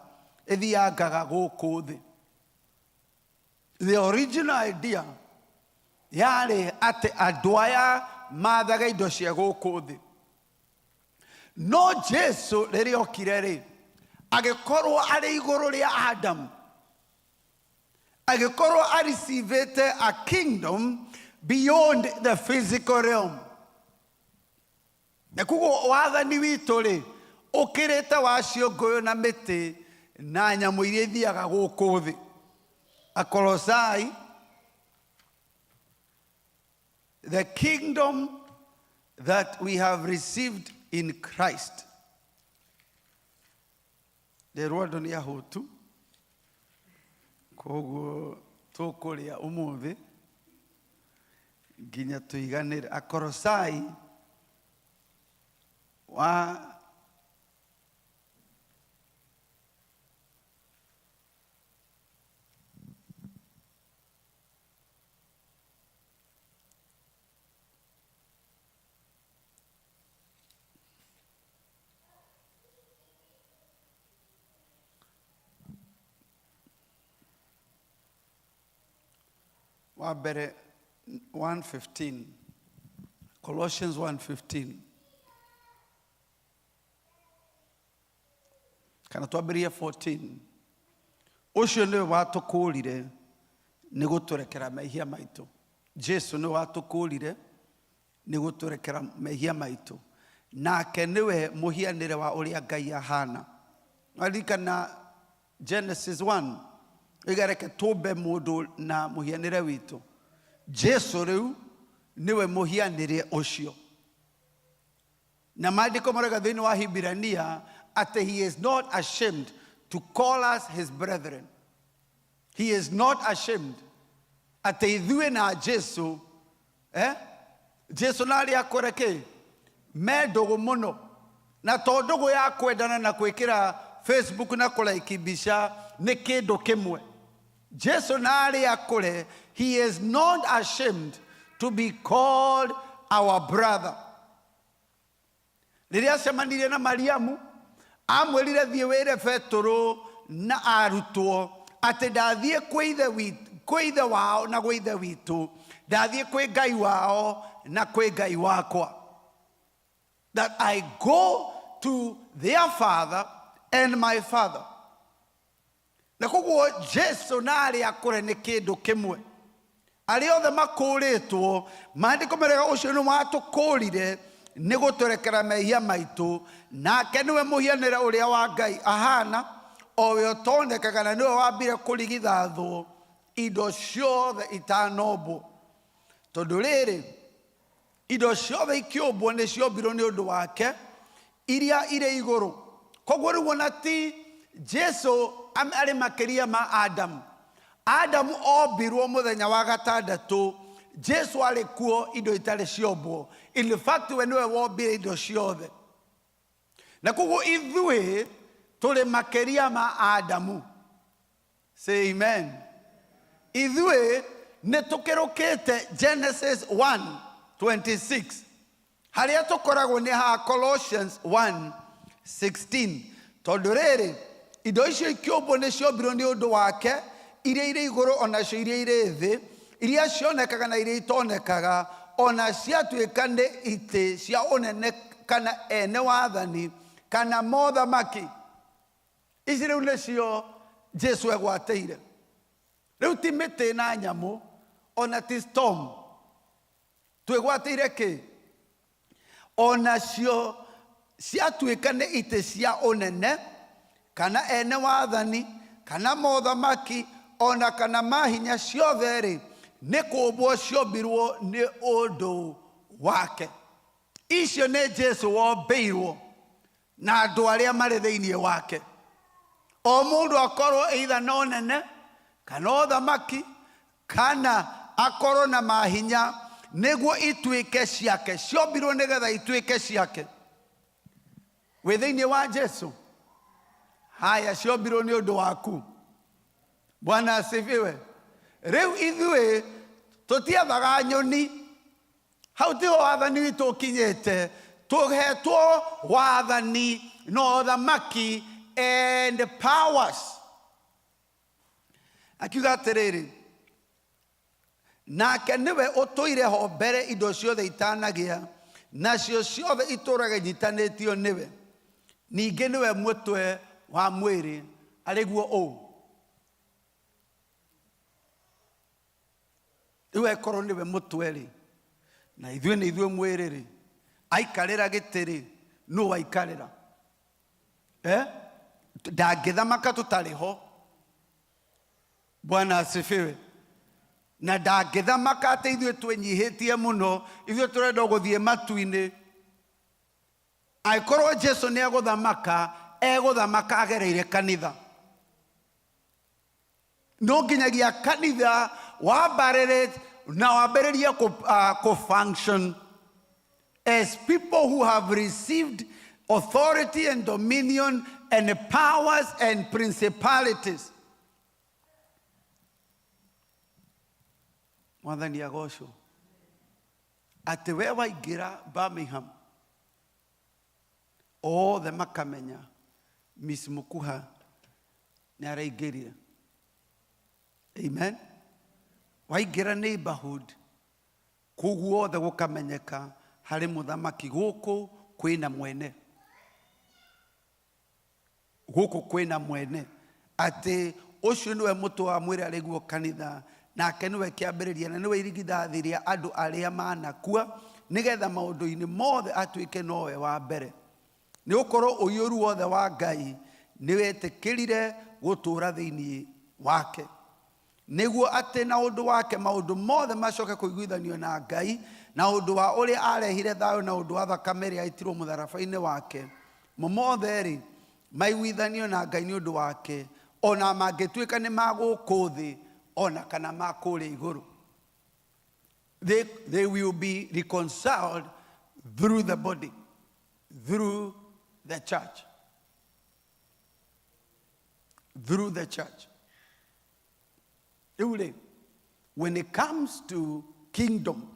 S4: ĩthiangaga gũkũ thĩ. The original idea yarĩ atĩ andũ aya mathaga indo cia gũkũ thĩ. No Jesu rĩrĩa okire rĩ, agĩkorwo arĩ igũrũ rĩa Adamu, agĩkorwo arecivĩte a kingdom beyond the physical realm. Na koguo wathani witũ rĩ, ũkĩrĩte wa ciũngũyũ na mĩtĩ na nyamũ iria ithiaga gũkũ thĩ. Akolosai, the kingdom that we have received in Christ. Nderwo andũ nĩ ahũtu, koguo tũkũrĩa ũmũthĩ nginya tũiganĩre. Akolosai wa wa mbere 1:15, Colossians 1:15, kana twambĩrĩrie 14. Ũcio nĩwe watũkũũrire nĩ gũtũrekera mehia maitũ. Jesu nĩwe watũkũũrire nĩ gũtũrekera mehia maitũ, nake nĩwe mũhianĩre wa ũrĩa Ngai ahana. Waririkana Genesis 1, iga reke tũmbe mũndũ na mũhianĩre witũ. Jesu rĩu nĩwe mũhianĩre ũcio, na maandĩko marauga thĩinĩ wa Hibirania atĩ he is not ashamed to call us his brethren. He is not ashamed atĩ ithuĩ na Jesu, Jesu na arĩa akũre kĩ me ndũgũ mũno, na to ndũgũ ya kwendana na gwĩkĩra Facebook na kũlaiki mbica nĩ kĩndũ kĩmwe. Jesu na arĩa akũre, he is not ashamed to be called our brother. Rĩrĩa acemanirie na Mariamu, amwĩrire thiĩ wĩre Petũrũ na arutwo atĩ ndathiĩ kwĩ ithe wao na gwĩ ithe witũ, ndathiĩ kwĩ Ngai wao na kwĩ Ngai wakwa. That I go to their father and my father. Na koguo Jesu na arĩa akũre nĩ kĩndũ kĩmwe. Arĩa othe makũũrĩtwo, maandĩko marega ũcio nĩ watũkũũrire nĩ gũtũrekera mehia maitũ, nake nĩwe mũhianĩre ũrĩa wa Ngai ahana, o we ũtonekaga, na nĩwe wambire kũrigithathwo indo ciothe itanombwo. Tondũ rĩrĩ, indo ciothe ikĩũmbwo nĩ ciombirwo nĩ ũndũ wake, iria irĩ igũrũ. Koguo rĩu ona ti Jesu arĩ makĩria ma Adamu. Adamu ombirwo mũthenya wa gatandatũ, Jesu arĩ kuo indo itarĩ ciombwo. In fact, we nĩwe wombire indo ciothe. Na koguo ithuĩ tũrĩ makĩria ma Adamu. Say amen. Ithuĩ nĩ tũkĩrũkĩte Genesis 1:26, harĩa tũkoragwo nĩ ha Colossians 1:16. Tondũ rĩrĩ, indo icio ikĩũmbwo nĩ ciombirwo nĩ ũndũ wake, iria irĩ igũrũ onacio iria irĩ thĩ, iria cionekaga na iria itonekaga, ona ciatuĩka nĩ itĩ cia ũnene kana ene wathani kana mothamaki. Ici rĩu nĩcio Jesu egwatĩire. Rĩu ti mĩtĩ na nyamũ, ona ti storm. Twĩgwatĩire kĩ? Onacio ciatuĩka nĩ itĩ cia ũnene kana ene wathani kana mothamaki ona kana mahinya ciothe rĩ, nĩ kũũmbwo ciombirwo nĩ ũndũ wake. Icio nĩ Jesu wombĩirwo na andũ arĩa marĩ thĩinĩ wake. O mũndũ akorwo either na ũnene kana ũthamaki kana akorwo na mahinya, nĩguo ituĩke ciake. Ciombirwo nĩgetha ituĩke ciake. Wĩ thĩinĩ wa Jesu, haya ciombirwo nĩ ũndũ waku. Bwana asifiwe. Rĩu ithuĩ tũtiethaga nyoni, hau tiho wathani witũ ũkinyĩte. Tũhetwo wathani na ũthamaki and powers. Akiuga atĩrĩrĩ, Nake nĩwe ũtũire ho mbere indo ciothe itanagĩa, nacio ciothe itũũraga inyitanĩtio nĩwe. Ningĩ nĩwe mũtwe wa mwĩrĩ, arĩguo ũũ. Rĩu angĩkorwo nĩwe mũtwe rĩ, na ithuĩ nĩ ithuĩ mwĩrĩ rĩ, aikarĩra gĩtĩ rĩ, nũ waikarĩra? Eh? Ndangĩthamaka tũtarĩ ho. Bwana asifiwe. Na ndangĩthamaka atĩ ithuĩ twĩnyihĩtie mũno, ithuĩ tũrenda gũthiĩ matu-inĩ. Angĩkorwo Jesu nĩ egũthamaka, egũthamaka agereire kanitha. No nginyagia kanitha wambarĩrĩ na wambĩrĩrie kũ function as people who have received authority and dominion and powers and principalities. Mwathani agocwo. Atĩ we waingĩra Birmingham, othe makamenya Miss Mukuha nĩ araingĩrire. Amen. Waingĩra neighborhood, kũu guothe gũkamenyeka harĩ mũthamaki gũkũ kwĩna mwene. Gũkũ kwĩna mwene. Atĩ ũcio nĩwe mũtwe wa mwĩrĩ arĩguo kanitha, nake nĩwe kĩambĩrĩria na nĩwe irigithathi rĩa andũ arĩa manakua, nĩgetha maũndũ-inĩ mothe atuĩke nowe wa mbere. Nĩ gũkorwo ũiyũru wothe wa Ngai nĩwetĩkĩrire gũtũũra thĩinĩ wake, nĩguo atĩ na ũndũ wake maũndũ mothe macoke kũiguithanio na Ngai, na ũndũ wa ũrĩa aarehire thayũ na ũndũ wa thakame ĩrĩa yaitirwo mũtharaba-inĩ wake, mo mothe-rĩ, maiguithanio na Ngai nĩ ũndũ wake, o na mangĩtuĩka nĩ ma gũkũ thĩ, o na kana ma kũrĩa igũrũ. They will be reconciled through the body, through the church. Through the church. Rĩu rĩ, when it comes to kingdom,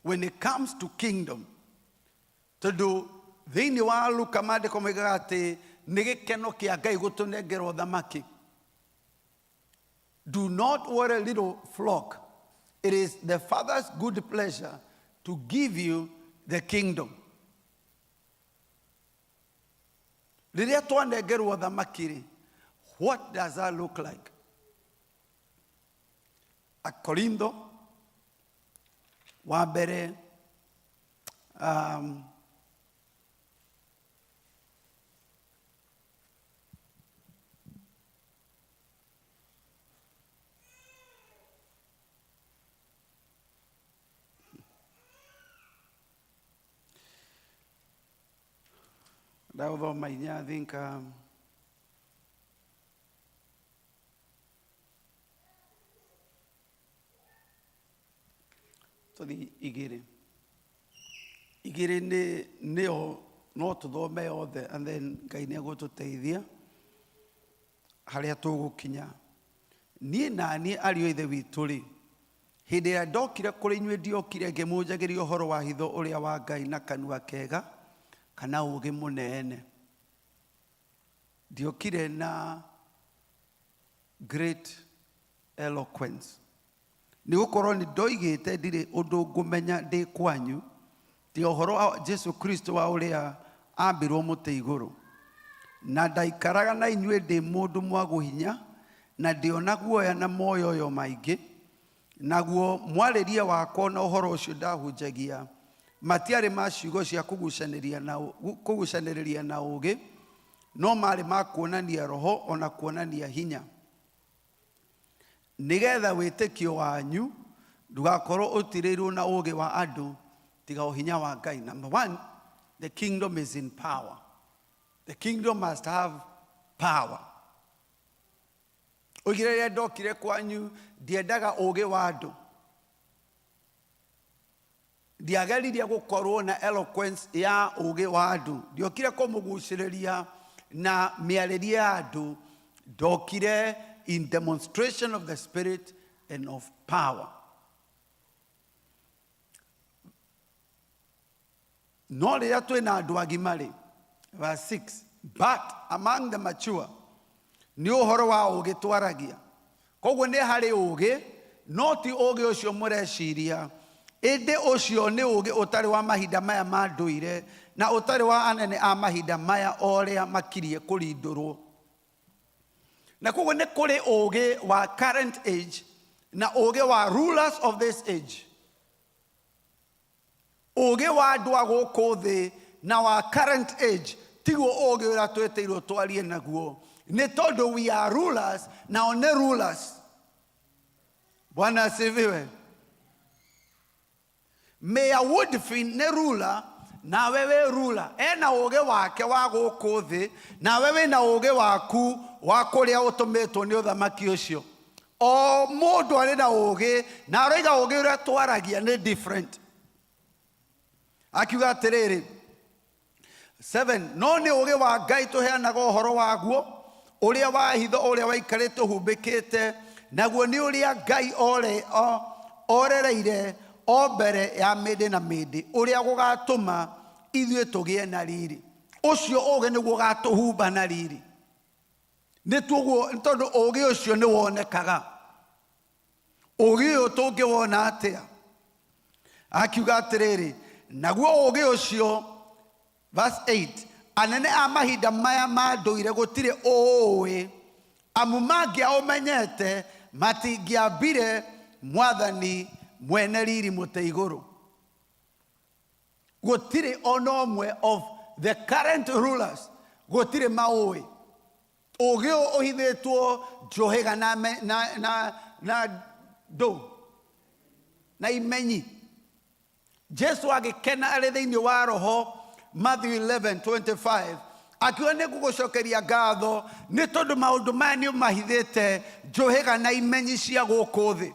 S4: when it comes to kingdom, tondũ thĩinĩ wa Luka maandĩko moigaga atĩ nĩ gĩkeno kĩa Ngai gũtũnengera ũthamaki. Do not worry, little flock. It is the Father's good pleasure to give you the kingdom. Rĩrĩa twanengerwo ũthamaki rĩ, what does that look like? Akorintho wa mbere, ndagũthoma inya, I think, tũthiĩ igĩrĩ. Igĩrĩ nĩ nĩyo no tũthome yothe and then Ngai nĩ egũtũteithia harĩa tũgũkinya. Niĩ na niĩ ariũ a Ithe witũ rĩ, hĩndĩ ĩrĩa ndokire kũrĩ inyuĩ ndiokire ngĩmũnjagĩria ũhoro wa hitho ũrĩa wa Ngai na kanua kega kana ũũgĩ mũnene. Ndiokire na great eloquence. Nĩ gũkorwo nĩ ndoigĩte ndirĩ ũndũ ngũmenya ndĩ kwanyu, tiga ũhoro wa Jesu Kristo wa ũrĩa ambirwo mũtĩ igũrũ. Na ndaikaraga na inyuĩ ndĩ mũndũ mwagu hinya, na ndĩona guoya na moyoyo maingĩ. Naguo mwarĩrie wakwa na ũhoro ũcio ndahunjagia matiarĩ ma ciugo cia kũgucanĩrĩria na ũũgĩ, no marĩ ma kuonania roho o na kuonania hinya, nĩgetha wĩtĩkio wanyu ndũgakorwo ũtirĩirwo na ũũgĩ wa andũ, tiga o hinya wa Ngai. Number one, the kingdom is in power. The kingdom must have power. Oigire rĩrĩa ndokire kwanyu ndiendaga ũũgĩ wa andũ, ndiageririe gũkorwo na eloquence ya ũũgĩ wa andũ, ndiokire kũmũgucĩrĩria na mĩarĩrie ya andũ, ndokire in demonstration of the spirit and of power. No rĩrĩa twĩna andũ agima rĩ, verse 6, but among the mature nĩ ũhoro wa ũũgĩ twaragia. Koguo nĩ harĩ ũũgĩ, No ti ũũgĩ ũcio mũreciria, ĩndĩ ũcio nĩ ũũgĩ ũtarĩ wa mahinda maya ma ndũire na ũtarĩ wa anene a mahinda maya orĩa makirie kũrindũrwo. Na koguo nĩ kũrĩ ũũgĩ wa current age na ũũgĩ wa rulers of this age. Ũũgĩ wa andũ a gũkũ thĩ na wa current age tiguo ũũgĩ ũrĩa twĩtĩirwo twarie naguo, nĩ tondũ we are rulers, nao nĩ rulers. Bwana asifiwe. Mayor Woodfin nĩ ruler, nawe wĩ ruler. Ena ũũgĩ wake wa gũkũ thĩ, nawe wĩna ũũgĩ waku wa kũrĩa ũtũmĩtwo nĩ ũthamaki ũcio. O mũndũ arĩ na ũũgĩ, na aroiga ũũgĩ ũrĩa twaragia nĩ different. Akiuga atĩrĩrĩ, 7, no nĩ ũũgĩ wa Ngai tũheanaga ũhoro waguo, ũrĩa wa hitho ũrĩa waikarĩte ũhumbĩkĩte, naguo nĩ ũrĩa Ngai orereire o mbere ya mĩndĩ na mĩndĩ, ũrĩa gũgatũma ithuĩ tũgĩe na riri. Ũcio ũũgĩ nĩguo ũgatũhumba na riri. Nĩ tuoguo, nĩ tondũ ũũgĩ ũcio nĩ wonekaga. Ũũgĩ ũyũ tũngĩwona atĩa? Akiuga atĩrĩrĩ, naguo ũũgĩ ũcio, verse 8, anene a mahinda maya ma ndũire gũtirĩ ũũĩ, amu mangĩaũmenyete matingĩambire Mwathani mwene riri mũtĩ igũrũ. Gũtirĩ ona ũmwe of the current rulers gũtirĩ maũĩ. Ũũgĩ ũyũ ũhithĩtwo njũhĩga na me, na, na, na ndũ na imenyi. Jesu agĩkena arĩ thĩinĩ wa roho, Matthew 11:25, akiuga nĩ ngũgũcokeria ngatho nĩ tondũ maũndũ maya nĩ ũmahithĩte njũhĩga na imenyi cia gũkũ thĩ.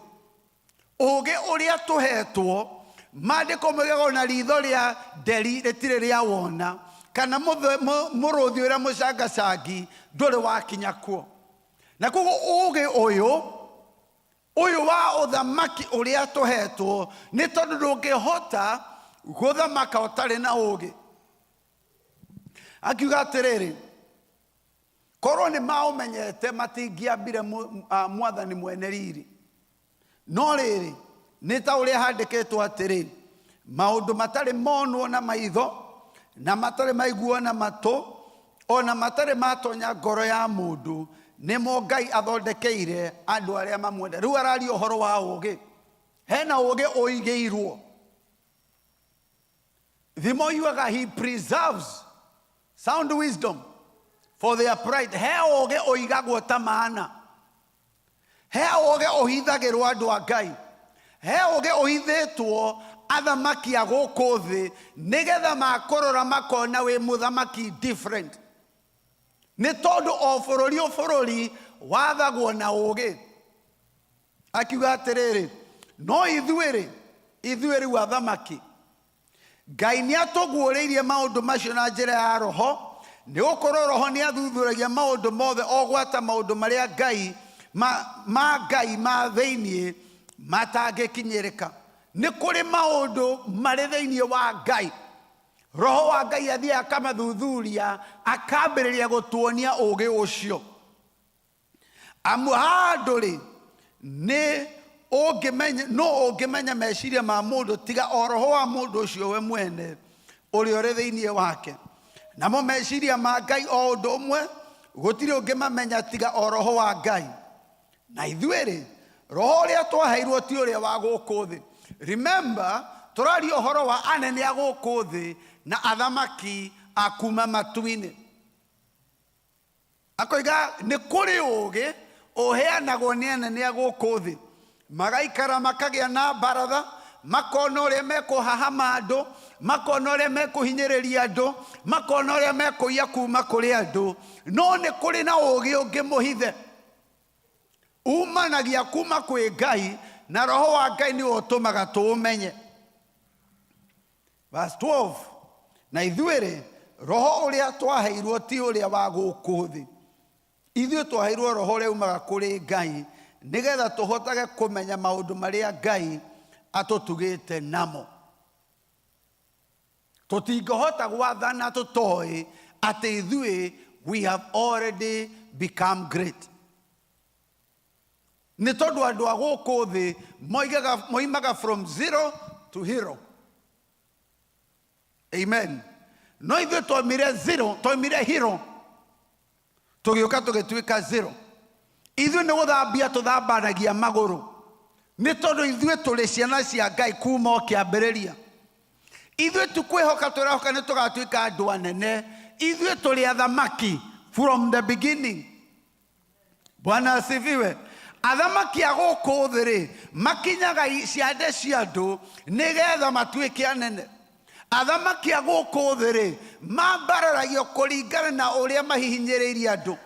S4: Ũũgĩ ũrĩa tũhetwo, maandĩko moigaga ona ritho rĩa nderi rĩtirĩ rĩa wona, kana mũrũthi ũrĩa mũcangacangi ndũrĩ wakinya kuo. Na koguo ũũgĩ ũyũ wa ũthamaki ũrĩa tũhetwo, nĩ tondũ ndũngĩhota gũthamaka ũtarĩ na ũũgĩ. Akiuga atĩrĩrĩ, korwo nĩ maũmenyete matingĩambire Mwathani mwene riri. No rĩrĩ, nĩ ta ũrĩa handĩkĩtwo atĩrĩ, maũndũ matarĩ monwo na maitho, na matarĩ maiguo na matũ, ona matarĩ matonya ngoro ya mũndũ, nĩmo Ngai athondekeire andũ arĩa mamwenda. Rĩu araria ũhoro wa ũũgĩ. Hena ũũgĩ ũigĩirwo. Thimo yugaga he preserves sound wisdom for their pride. He ũũgĩ ũigagwo ta maana. He ũũgĩ ũhithagĩrwo andũ a Ngai. He ũũgĩ ũhithĩtwo athamaki a gũkũ thĩ, nĩgetha makũrora makona wĩ mũthamaki different. Nĩ tondũ o bũrũri o bũrũri wathagwo na ũũgĩ. Akiuga atĩrĩrĩ, no ithuĩ-rĩ, ithuĩ rĩu athamaki, Ngai nĩ atũguũrĩirie maũndũ macio na njĩra ya roho, nĩ gũkorwo roho nĩ athuthuragia maũndũ mothe o gwata maũndũ marĩa Ngai ma Ngai ma thĩinĩ matangĩkinyĩrĩka. Nĩ kũrĩ maũndũ marĩ thĩinĩ wa Ngai. Roho wa Ngai athiaga akamathuthuria, akambĩrĩria gũtuonia ũũgĩ ũcio. Amu handũ-rĩ, nĩ ũngĩmenya, no ũngĩmenya meciria ma mũndũ tiga o roho wa mũndũ ũcio we mwene ũrĩa ũrĩ thĩinĩ wake. Namo meciria ma Ngai o ũndũ ũmwe gũtirĩ ũngĩmamenya tiga o roho wa Ngai. Na ithuĩ-rĩ, roho ũrĩa twaheirwo ti ũrĩa wa gũkũ thĩ. Remember, tũraria ũhoro wa anene a gũkũ thĩ na athamaki a kuma matu-inĩ. Akoiga nĩ kũrĩ ũũgĩ ũheanagwo nĩ anene a gũkũ thĩ, magaikara makagĩa na baratha, makona ũrĩa mekũhahama andũ, makona ũrĩa mekũhinyĩrĩria andũ, makona ũrĩa mekũiya kuma kũrĩ andũ. No nĩ kũrĩ na ũũgĩ ũngĩ mũhithe umanagia kuma kwĩ Ngai, na roho wa Ngai nĩwe ũtũmaga tũũmenye. Verse 12, na ithuĩ-rĩ, roho ũrĩa twaheirwo ti ũrĩa wa gũkũ thĩ. Ithuĩ twaheirwo roho ũrĩa umaga kũrĩ Ngai, nĩgetha tũhotage kũmenya maũndũ marĩa Ngai atũtugĩte namo. Tũtingĩhota gwathana tũtoĩ atĩ ithuĩ we have already become great. Nĩ tondũ andũ a gũkũ thĩ moigaga moimaga from zero to hero. Amen. No ithuĩ twaumire zero, twaumire hero, tũgĩũka tũgĩtuĩka zero. Ithuĩ nĩ gũthambia tũthambanagia magũrũ, nĩ tondũ ithuĩ tũrĩ ciana cia Ngai kuma o kĩambĩrĩria. Ithuĩ ti kwĩhoka tũrehoka nĩ tũgatuĩka andũ anene, ithuĩ tũrĩ athamaki from the beginning. Bwana asifiwe. Athamaki a gũkũ thĩ rĩ, makinyaga ciande cia andũ nĩgetha matuĩke anene. Athamaki a gũkũ thĩ rĩ, mambararagio kũringana na ũrĩa mahihinyĩrĩirie andũ,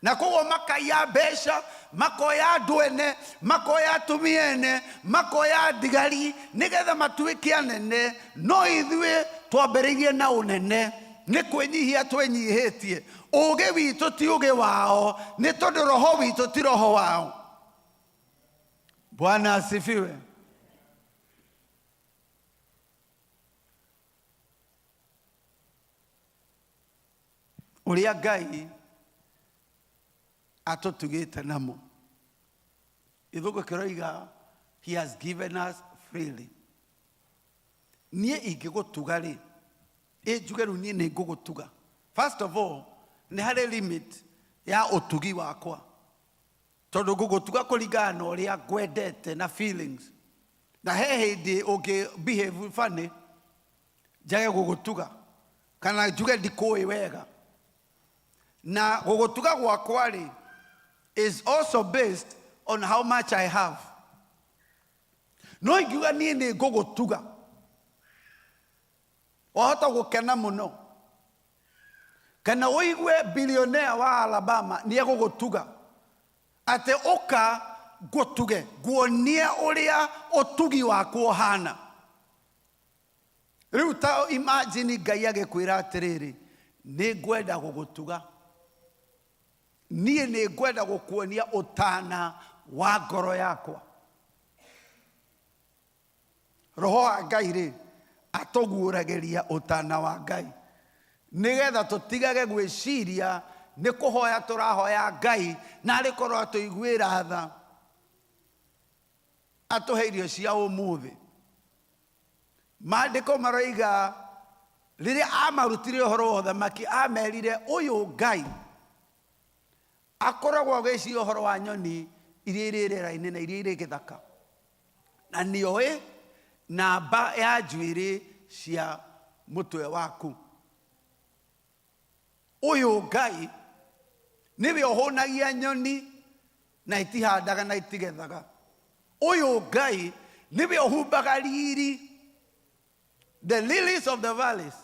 S4: na koguo makaiya mbeca, makoya andũ ene, makoya atumia ene, makoya ndigari nĩgetha matuĩke anene. No ithuĩ twambĩrĩirie na ũnene, nĩ kwĩnyihia twenyihĩtie. Ũgĩ witũ ti ũgĩ wao, nĩ tondũ roho witũ ti roho wao. Bwana asifiwe. Ũrĩa Ngai atũtugĩte namo, gĩthũngũ kĩroiga he has given us freely. Niĩ ingĩgũtuga rĩ, ĩ njuge rĩu niĩ nĩ ngũgũtuga, first of all nĩ harĩ limit ya ũtugi wakwa, tondũ ngũgũtuga kũringana na ũrĩa ngwendete na feelings, na he hĩndĩ ũngĩ behave funny njage gũgũtuga kana njuge ndikũĩ wega. Na gũgũtuga gwakwa rĩ is also based on how much I have. No ingiuga niĩ nĩ ngũgũtuga, wahota gũkena mũno, kana ũigue billionaire wa Alabama nĩ egũgũtuga atĩ ũka ngũtuge, nguonie ũrĩa ũtugi wakwa ũhana. Rĩu ta imagine Ngai agĩkwĩra atĩrĩrĩ, nĩ ngwenda gũgũtuga, niĩ nĩ ngwenda gũkuonia ũtana wa ngoro yakwa. Roho wa Ngai rĩ, atũguũragĩria ũtana wa Ngai nĩgetha tũtigage gwĩciria nĩ kũhoya tũrahoya Ngai na arĩ korwo atũiguĩra tha atũhe irio cia ũmũthĩ. Maandĩko maroiga rĩrĩa amarutire ũhoro wa ũthamaki, amerire ũyũ Ngai akoragwo agĩciria ũhoro wa nyoni iria irĩ rĩera-inĩ na iria irĩ gĩthaka, na nĩoĩ namba ya njuĩrĩ cia mũtwe waku. Ũyũ Ngai nĩwe ũhũnagia nyoni na itihandaga na itigethaga. Ũyũ Ngai nĩwe ũhumbaga riri, the lilies of the valleys.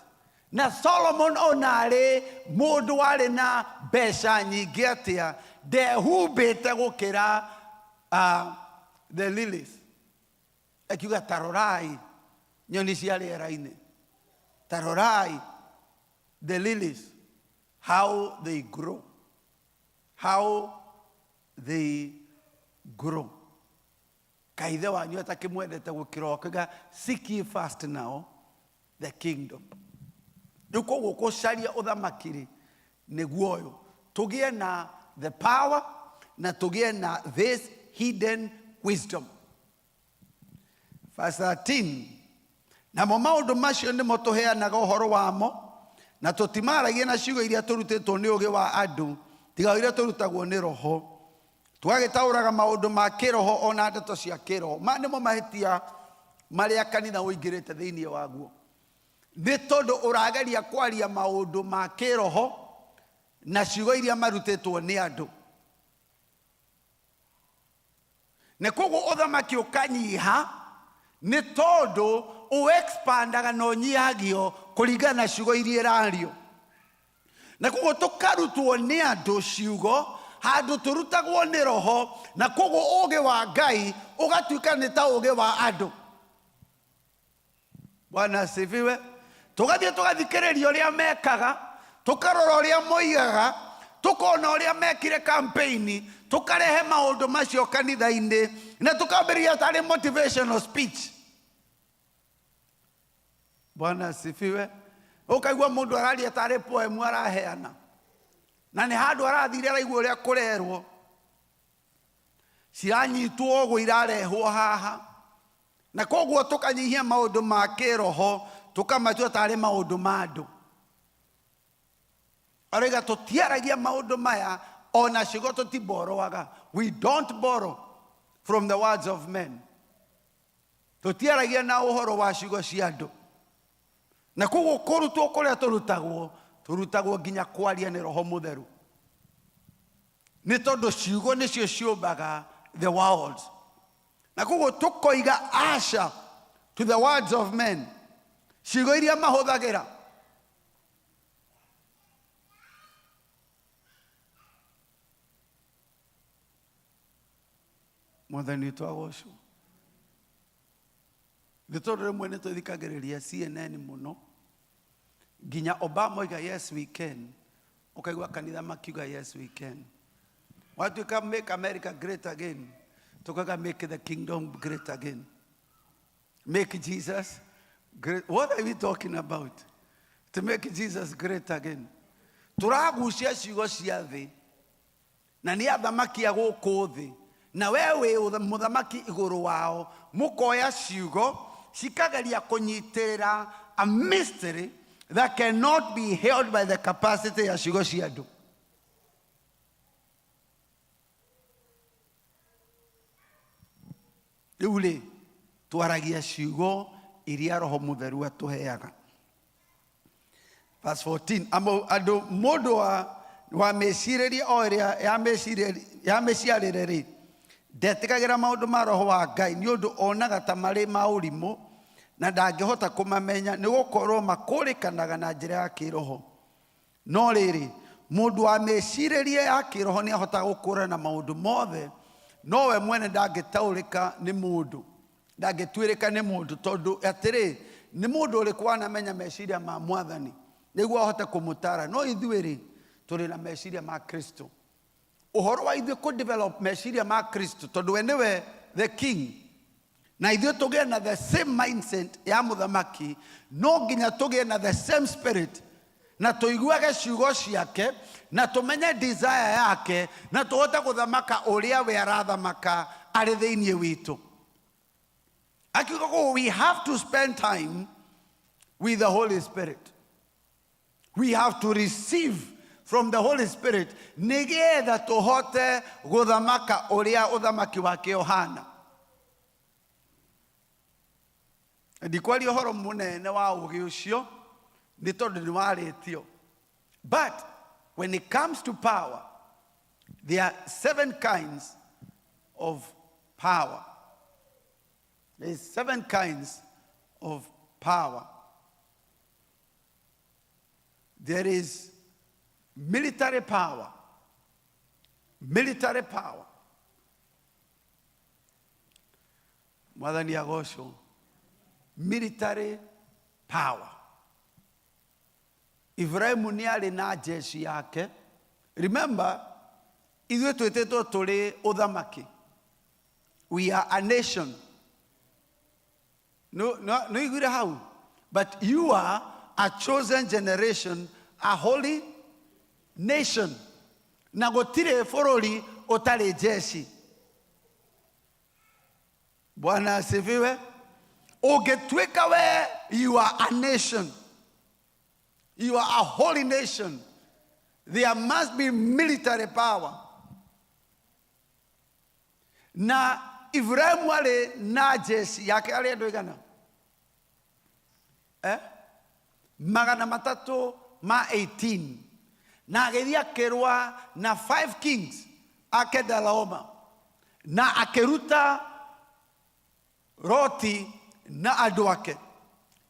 S4: Na Solomon ona arĩ mũndũ warĩ na mbeca nyingĩ atĩa, ndehumbĩte gũkĩra the lilies. Akiuga tarorai nyoni cia rĩera-inĩ, tarorai the lilies, how they grow, how they grow. Kaithe wanyu atakĩmwendete gũkĩra, akiuga seek ye first now the kingdom. Rĩu koguo gũcaria ũthamaki rĩ, nĩguo ũyũ tũgĩe na the power na tũgĩe na this hidden wisdom. Verse 13, namo maũndũ macio nĩmo tũheanaga ũhoro wamo, na tũtimaragia na ciugo iria tũrutĩtwo nĩ ũũgĩ wa andũ, tiga iria tũrutagwo nĩ roho, tũgagĩtaũraga maũndũ ma kĩroho ona ndeto cia kĩroho. Ma nĩmo mahĩtia marĩa kanitha ũingĩrĩte thĩinĩ waguo, nĩ tondũ ũrageria kwaria maũndũ ma kĩroho na ciugo iria marutĩtwo nĩ andũ, na koguo ũthamaki ũkanyiha, nĩ tondũ ũexpandaga na ũnyihagio kũringana na ciugo iria ĩrario. Na koguo tũkarutwo nĩ andũ ciugo handũ tũrutagwo nĩ roho, na koguo ũũgĩ wa Ngai ũgatuĩka nĩ ta ũũgĩ wa andũ. Bwana asifiwe. Tũgathiĩ tũgathikĩrĩria ũrĩa mekaga, tũkarora ũrĩa moigaga, tũkona ũrĩa mekire campaign, tũkarehe maũndũ macio kanitha-inĩ na tũkambĩrĩria tarĩ motivational speech. Bwana asifiwe. Ũkaigua mũndũ araria tarĩ poem araheana, na nĩ handũ arathire araigua ũrĩa kũrerwo. Ciranyitwo ũguo irarehwo haha. Na koguo tũkanyihia maũndũ ma kĩroho tũkamatua tarĩ maũndũ ma andũ. Arauga tũtiaragia maũndũ maya ona ciugo tũtiborrowaga. We don't borrow from the words of men. Tũtiaragia na ũhoro wa ciugo cia andũ. Na koguo kũrutwo kũrĩa tũrutagwo, tũrutagwo nginya kwaria nĩ Roho Mũtheru. Nĩ tondũ ciugo nĩcio ciũmbaga the world. Na koguo tũkoiga aca to the words of men. Ciugo iria mahũthagĩra. Mwathani witũ agocwo. Nĩ tondũ rĩmwe nĩ tũthikagĩrĩria CNN mũno. Nginya Obama oiga yes we can. Ũkaigua kanitha makiuga yes we can. Watuĩka make America great again. Tukauga make the kingdom great again. Make Jesus great. What are we talking about? To make Jesus great again. Tũragucia ciugo cia thĩ na nĩ athamaki a gũkũ thĩ na we wĩ mũthamaki igũrũ wao mũkoya ciugo cikageria kũnyitĩrĩra a mystery that cannot be held by the capacity ya ciugo cia andũ. Rĩu rĩ twaragia ciugo iria Roho Mũtheru atũheaga. Verse 14, andũ mũndũ wa mĩcirĩrie o ĩrĩa ya mĩciarĩre rĩ ndetĩkagĩra maũndũ ma Roho wa Ngai nĩ ũndũ onaga ta marĩ ma ũrimũ na ndangĩhota kũmamenya nĩ gũkorwo makũrĩkanaga na njĩra ya kĩroho. No rĩrĩ mũndũ wa mĩcirĩrie ya kĩroho nĩ ahotaga gũkũrana maũndũ mothe no we mwene ndangĩtaũrĩka nĩ mũndũ, ndangĩtuĩrĩka nĩ mũndũ tondũ atĩrĩ nĩ mũndũ ũrĩkũ wanamenya meciria ma Mwathani nĩguo ahote kũmũtara. No ithuĩ rĩ tũrĩ na meciria ma Kristo. Ũhoro wa ithuĩ kũ develop meciria ma Kristo tondũ we nĩwe the king na ithuĩ tũgĩe na the same mindset ya mũthamaki no nginya tũgĩe na the same spirit na tũiguage ciugo ciake na tũmenye desire yake na tũhote gũthamaka ũrĩa we arathamaka arĩ thĩinĩ witũ. Akiuga ũguo, we have to spend time with the Holy Spirit. We have to receive from the Holy Spirit nĩgetha tũhote gũthamaka ũrĩa ũthamaki wake ũhana. Ndikwaria ũhoro mũnene wa ũgĩ ũcio nĩ tondũ nĩ warĩtio. But when it comes to power, there are 7 kinds of power. There is 7 kinds of power. There is military power. Military power. Mwathani agocwo. Military power. Ibrahimu nĩ arĩ na jeshi yake. Remember, ithuĩ twĩtĩtwo tũrĩ ũthamaki. We are a nation. No, no, no iguire hau. But you are a chosen generation, a holy nation. Na gũtirĩ bũrũri ũtarĩ jeshi. Bwana asifiwe. Ũngĩtuĩka we, you are a nation. You are a holy nation. There must be military power. Na Ibrahimu arĩ na jeshi yake arĩ andũ aigana? Magana matatũ ma 18. Na agĩthiĩ akĩrũa na 5 kings a Kedorlaomer. Na akĩruta Loti na andũ ake.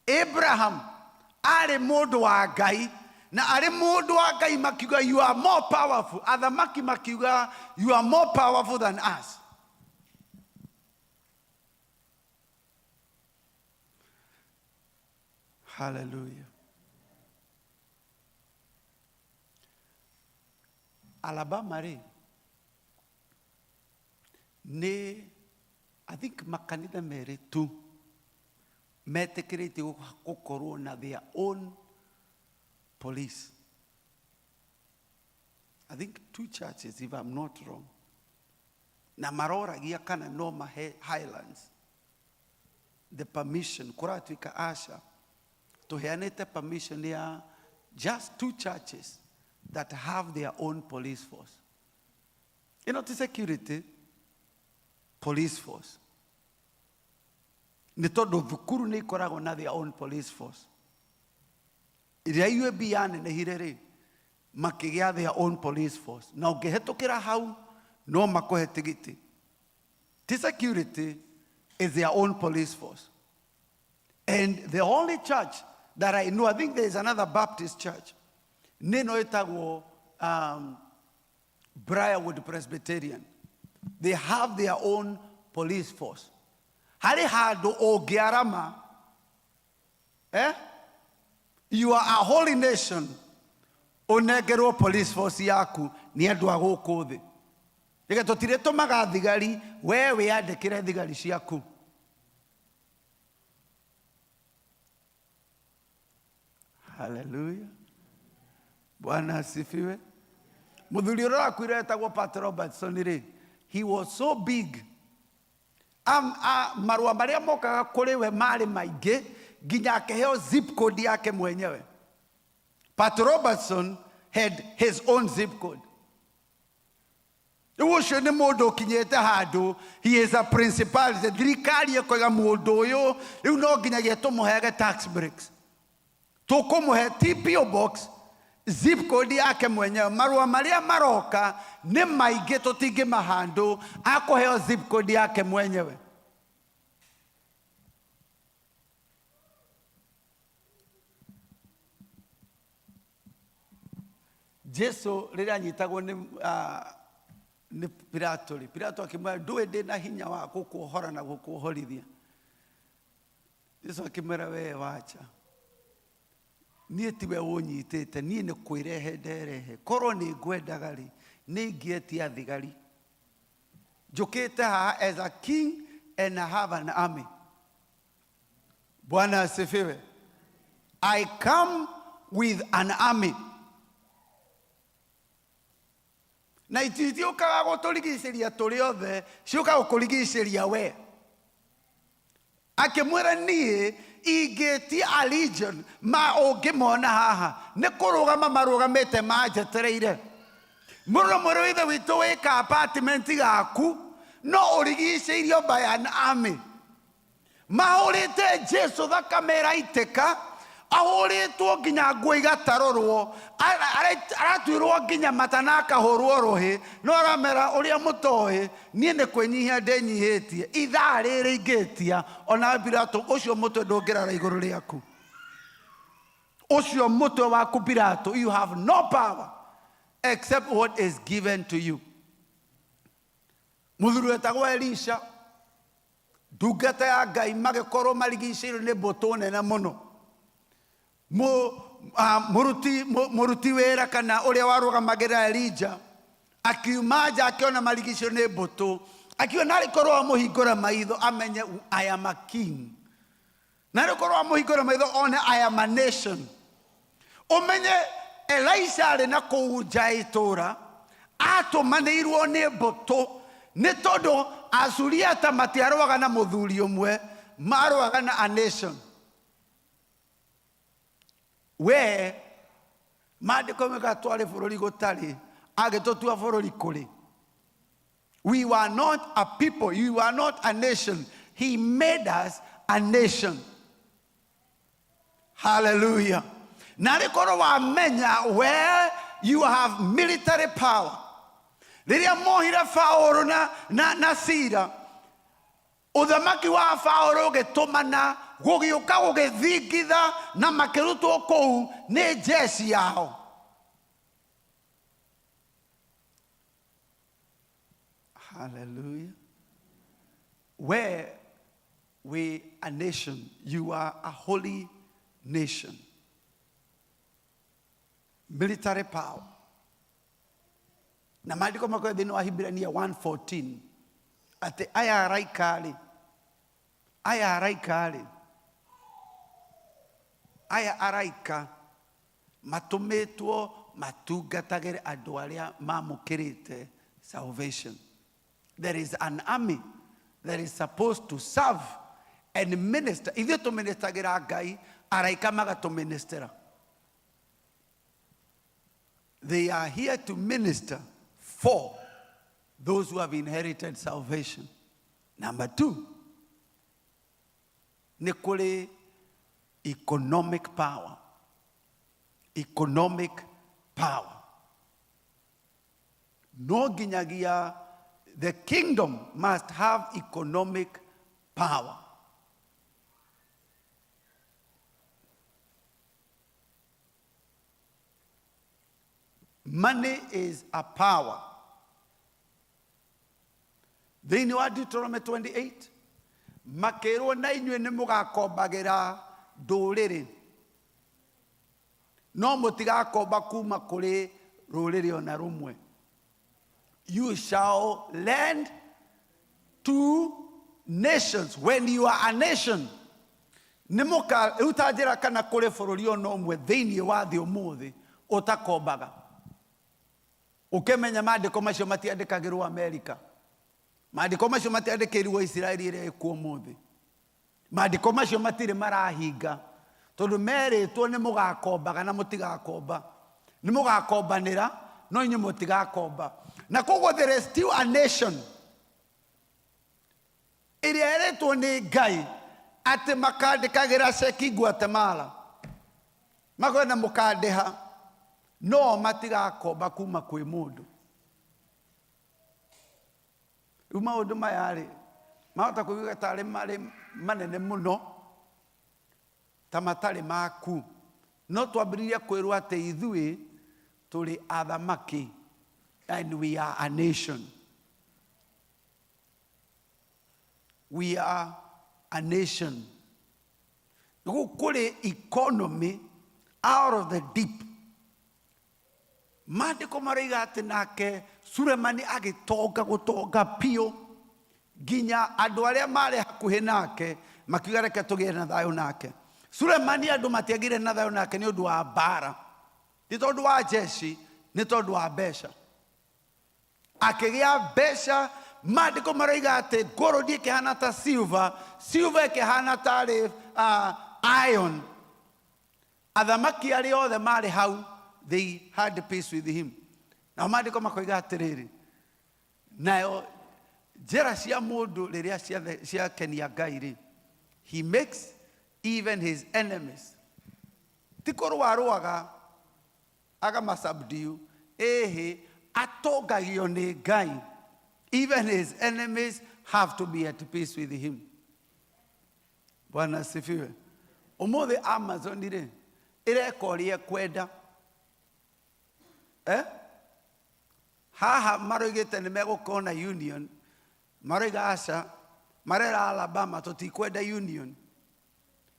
S4: Abraham arĩ mũndũ wa Ngai na arĩ mũndũ wa Ngai makiuga you are more powerful. Athamaki makiuga you are more powerful than us. Hallelujah. Alabama rĩ nĩ I think makanitha merĩ tu metĩkĩrĩtio gũkorwo na their own police. I think 2 churches, if I'm not wrong. Na maroragia kana no mahe Highlands the permission. Kũratuĩka aca, tũheanĩte permission ya just two churches that have their own police force. Ĩno ti security, police force. Nĩ tondũ thukuru nĩ ikoragwo na their own police force. Ĩrĩa UAB yanenehire rĩ, makĩgĩa their own police force. Na ũngĩhetũkĩra hau no makũhe tigiti. Ti security, is their own police force. And the only church that I know, I think there is another Baptist church, nĩno ĩtagwo Briarwood Presbyterian. They have their own police force. Harĩ handũ ũngĩarama, eh? You are a holy nation, ũnengerwo police force yaku nĩ andũ a gũkũ thĩ. Reke tũtirĩtũmaga thigari, we wĩyandĩkĩre thigari ciaku. Hallelujah. Bwana asifiwe. Mũthuri ũrĩa ũrakuire etagwo Pat Robertson rĩ, he was so big. Marũa marĩa mokaga kũrĩ we marĩ maingĩ nginya akĩheo zip code yake mwenyewe. Pat Robertson had his own zip code. Rĩu ũcio nĩ mũndũ ũkinyĩte handũ, he is a principality. Thirikari ĩkoiga mũndũ ũyũ rĩu no nginyagia tũmũheage tax breaks. Tũkũmũhe TPO box, zip code yake mwenyewe. Marũa marĩa maroka nĩ maingĩ tũtingĩmahandũ, akũheo zip code yake mwenyewe. Jesu rĩrĩa anyitagwo nĩ Pilato rĩ, Pilato akĩmwĩra ndũĩ ndĩ na hinya wa gũkuohora na gũkuohorithia. Jesu akĩmwĩra we wacha, niĩ tiwe ũnyitĩte, niĩ nĩ kwĩrehe nderehe. Korwo nĩ ngwendaga rĩ, nĩ ingĩetia thigari. Njũkĩte haha as a king and I have an army. Bwana asifiwe. I come with an army. Na itiũkaga gũtũrigicĩria tũrĩ othe, ciũkaga gũkũrigicĩria we. Akĩmwĩra niĩ ingĩtia a legion ma ũngĩmona haha nĩ kũrũgama marũgamĩte manjetereire. Mũrũ na mwarĩ wa ithe witũ wĩka apartment gaku no ũrigicĩirio by an army. Mahũrĩte Jesu thakame ĩraitĩka, ahũrĩtwo nginya nguo igatarũrwo, aratuĩrwo nginya mata na akahũrwo rũhĩ, no aramera ũrĩa mũtoĩ, niĩ nĩ kwĩnyihia ndĩnyihĩtie, ithaa rĩrĩ ingĩtia, ona Pilato ũcio mũtwe ndũngĩrara igũrũ rĩaku. Ũcio mũtwe waku Pilato, you have no power except what is given to you. Mũthuri wetagwo Elisha, ndungata ya Ngai, magĩkorwo marigicĩirio nĩ mbũtũ nene mũno. Mũruti wĩra kana ũrĩa warũgamagĩrĩra Elijah akiuma nja akĩona marigicĩirio nĩ mbũtũ, akiona narĩ korwo amũhingũra maitho amenye I am a king, narĩ korwo amũhingũra maitho one I am a nation. Ũmenye Elisha arĩ na kũu nja ya itũũra atũmanĩirwo nĩ mbũtũ nĩ tondũ Asuriata matiarũaga na mũthuri ũmwe, marũaga na a nation. We maandĩko mega twarĩ bũrũri gũtarĩ, agĩtũtua bũrũri kũrĩ. We were not a people, we were not a nation. He made us a nation. Hallelujah. Na rĩ korwo wamenya where you have military power. Rĩrĩa mohire Paũlũ na Sila, ũthamaki wa Paũlũ ũgĩtũmana gũgĩũka gũgĩthingitha na makĩrutwo kũu nĩ jeshi yao. Hallelujah. Where we a nation, you are a holy nation. Military power. Na maandĩko makorwo thĩinĩ wa Hibrania 1:14 atĩ aya araika rĩ, aya araika rĩ, aya araika matũmĩtwo matungatagĩre andũ arĩa mamũkĩrĩte salvation. There is an army that is supposed to serve and minister. Ithuĩ tũministagĩra Ngai, araika magatũministera. They are here to minister for those who have inherited salvation. Number two, nĩ kũrĩ economic power. Economic power. No nginyagia the kingdom must have economic power. Money is a power. Thĩinĩ wa Deuteronomy 28 makĩrwo na inyuĩ nĩ mũgakombagĩra ndũrĩrĩ no mũtigakomba kuma kũrĩ rũrĩrĩ ona rũmwe. You shall lend to nations when you are a nation. Nĩ mũka rĩu ta njĩra kana kũrĩ bũrũri ona ũmwe thĩinĩ wa thĩ ũmũthĩ ũtakombaga. Ũkĩmenya maandĩko macio matiandĩkagĩrwo Amerika, maandĩko macio matiandĩkĩirwo Isiraeli ĩrĩa ĩkuo ũmũthĩ, maandĩko macio matirĩ marahinga tondũ merĩtwo nĩ mũgakombaga na mũtigakomba, nĩ mũgakombanĩra no inyuĩ mũtigakomba. Na koguo there is still a nation ĩrĩa ĩrĩtwo nĩ Ngai atĩ makandĩkagĩra ceki Guatemala, makwenda mũkandĩha no matigakomba kuma kwĩ mũndũ. Rĩu maũndũ maya rĩ mahota kũiguĩka tarĩ marĩ manene mũno ta matarĩ maku, no twambĩrĩrie kwĩrwo atĩ ithuĩ tũrĩ athamaki and we are a nation. We are a nation. Rĩu kũrĩ economy out of the deep. Maandĩko maroiga atĩ nake Sulemani agĩtonga gũtonga biũ nginya andũ arĩa marĩ hakuhĩ nake makiuga reke tũgĩe na thayũ nake. Sulemani andũ matiagĩire na thayũ nake nĩ ũndũ wa mbara, ti tondũ wa jeshi, nĩ tondũ wa mbeca. Akĩgĩa mbeca. Maandĩko maroiga atĩ gold ĩkĩhana ta silver, silver ĩkĩhana tarĩ iron. Athamaki arĩa othe marĩ hau, they had peace with him. Nao maandĩko makoiga atĩrĩrĩ, nayo njĩra cia mũndũ rĩrĩa ciakenia Ngai rĩ, he makes even his enemies. Ti kũrũa arũaga agamasubdue, ĩhĩ atongagio nĩ Ngai. Even his enemies have to be at peace with him. Bwana asifiwe. Ũmũthĩ Amazon rĩ ĩreka ũrĩa ĩkwenda. Eh? Haha maroigĩte nĩ megũkorwo na union, maroiga aca, marera Alabama tũtikwenda union.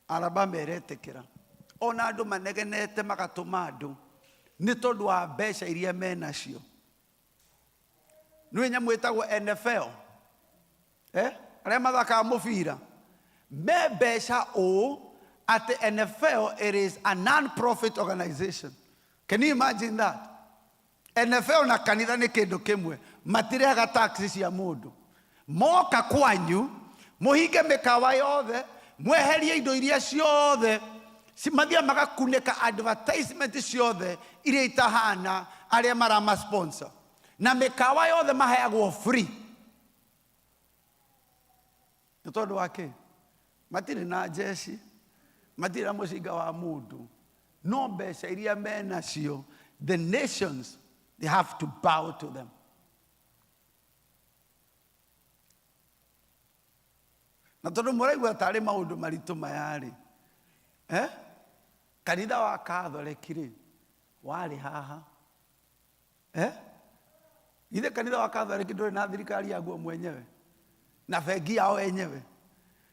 S4: Alabama ĩretĩkĩra. Ona andũ manegenete magatũma andũ nĩ tondũ wa mbeca iria menacio. Nĩ nyamũ ĩtagwo NFL. Eh? Arĩa mathakaga mũbira me mbeca ũũ atĩ NFL, it is a non-profit organization. Can you imagine that? NFL na kanitha nĩ kĩndũ kĩmwe, matirehaga tax cia mũndũ. Moka kwanyu mũhinge mĩkawa yothe, mweherie indo iria ciothe, mathiaga magakunĩka advertisement ciothe iria itahana arĩa marama sponsor, na mĩkawa yothe maheagwo free. Nĩ tondũ wa kĩ? Matirĩ na jeshi, matirĩ na mũcinga wa mũndũ, no mbeca iria menacio, the nations, they have to bow to them. Na tondũ mũraigua tarĩ maũndũ maritũ maya rĩ, eh? Kanitha wa Catholic rĩ warĩ haha, eh? Githĩ kanitha wa Catholic ndũrĩ na thirikari yaguo mwenyewe na bengi yao enyewe?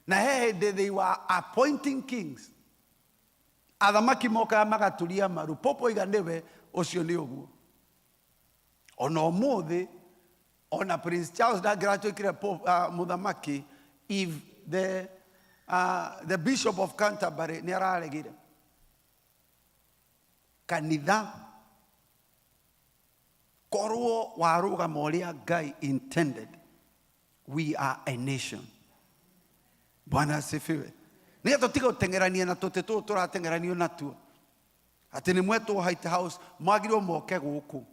S4: Na he hĩndĩ they were appointing kings, athamaki mokaga magaturia maru, pope oiga nĩwe ũcio nĩ ũguo. Ona ũmũthĩ ona Prince Charles ndangĩratuĩkire mũthamaki if the Bishop of Canterbury nĩ araregire. Kanitha korwo warũgama ũrĩa Ngai intended. We are a nation. Bwana asifiwe. Nĩgetha tũtige gũteng'erania na tũtĩ tũũ tũrateng'eranio natuo atĩ nĩ mwetwo White House mwagirwo moke gũkũ,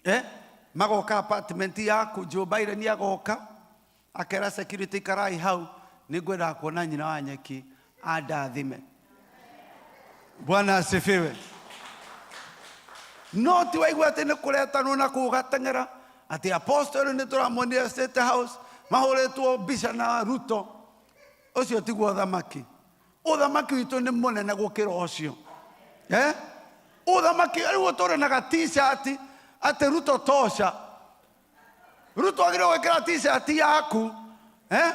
S4: eh? Magoka apartment yaku. Joe Biden agoka akera security, ikarai hau, nĩ ngwendaga kuona nyina wa nyeki andathime. Bwana asifiwe. No ti waigua atĩ nĩ kũretanwo na kũu gateng'era atĩ apostle nĩ tũramonire State House mahũrĩtwo mbica na Ruto. Ũcio tiguo ũthamaki. Ũthamaki witũ nĩ mũnene gũkĩra ũcio, eh? Ũthamaki rĩu ũtũre na ga T-shirt atĩ "Ruto tosha". Ruto agĩrĩirwo gwĩkĩra T-shirt yaku, eh?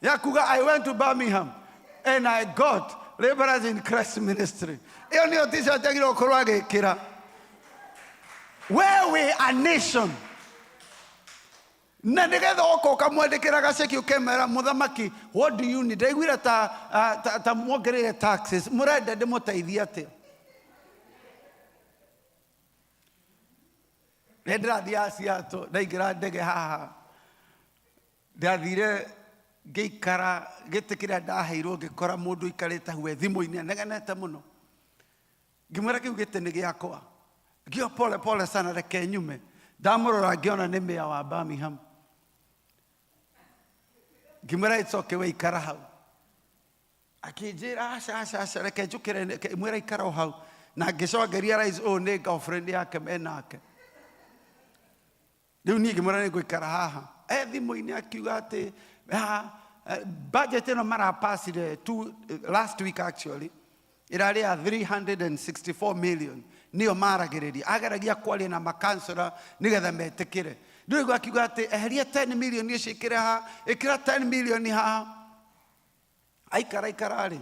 S4: Ya kuga, "I went to Birmingham and I got Laborers in Christ Ministry." Ĩyo nĩyo T-shirt agĩrĩirwo gũkorwo agĩkĩra. We wĩ a nation, na nĩgetha oka ũkamwandĩkĩra gaceki ũkemera, "Mũthamaki, what do you need? Ndaiguire ta, ah, ta, ta mwongereire taxes, mũrenda ndĩmũteithie atĩa?" Nĩ ndĩrathiaga Seattle, ndaingĩra ndege haha, ndathire ngĩikara gĩtĩ kĩrĩa ndaheirwo, ngĩkora mũndũ ũikarĩte hau e thimũ-inĩ anegenete mũno. Ngĩmwĩra kĩu gĩtĩ nĩ gĩakwa. Ngĩo pole pole sana, reke nyume. Ndamũrora ngĩona nĩ mayor wa Birmingham. Ngĩmwĩra, "It's okay, we ikara hau." Akĩnjĩra, "Aca, aca, aca, reke njũkĩre." Mwĩra ikara o hau, na ngĩcoka ngĩrealize ũyũ nĩ girlfriend yake menake rĩu. Niĩ ngĩmwĩra nĩ ngũikara haha. E thimũ-inĩ akiuga atĩ, "Ah, budget ĩno marapasire last week actually ĩrarĩ ya 364 million." Nĩyo maragĩrĩria, ageragia kwaria na makansora nĩgetha metĩkĩre. Rĩu akiuga atĩ eheria 10 million icio, ĩkĩre haha, ĩkĩra 10 million haha. Aikara ikara rĩ,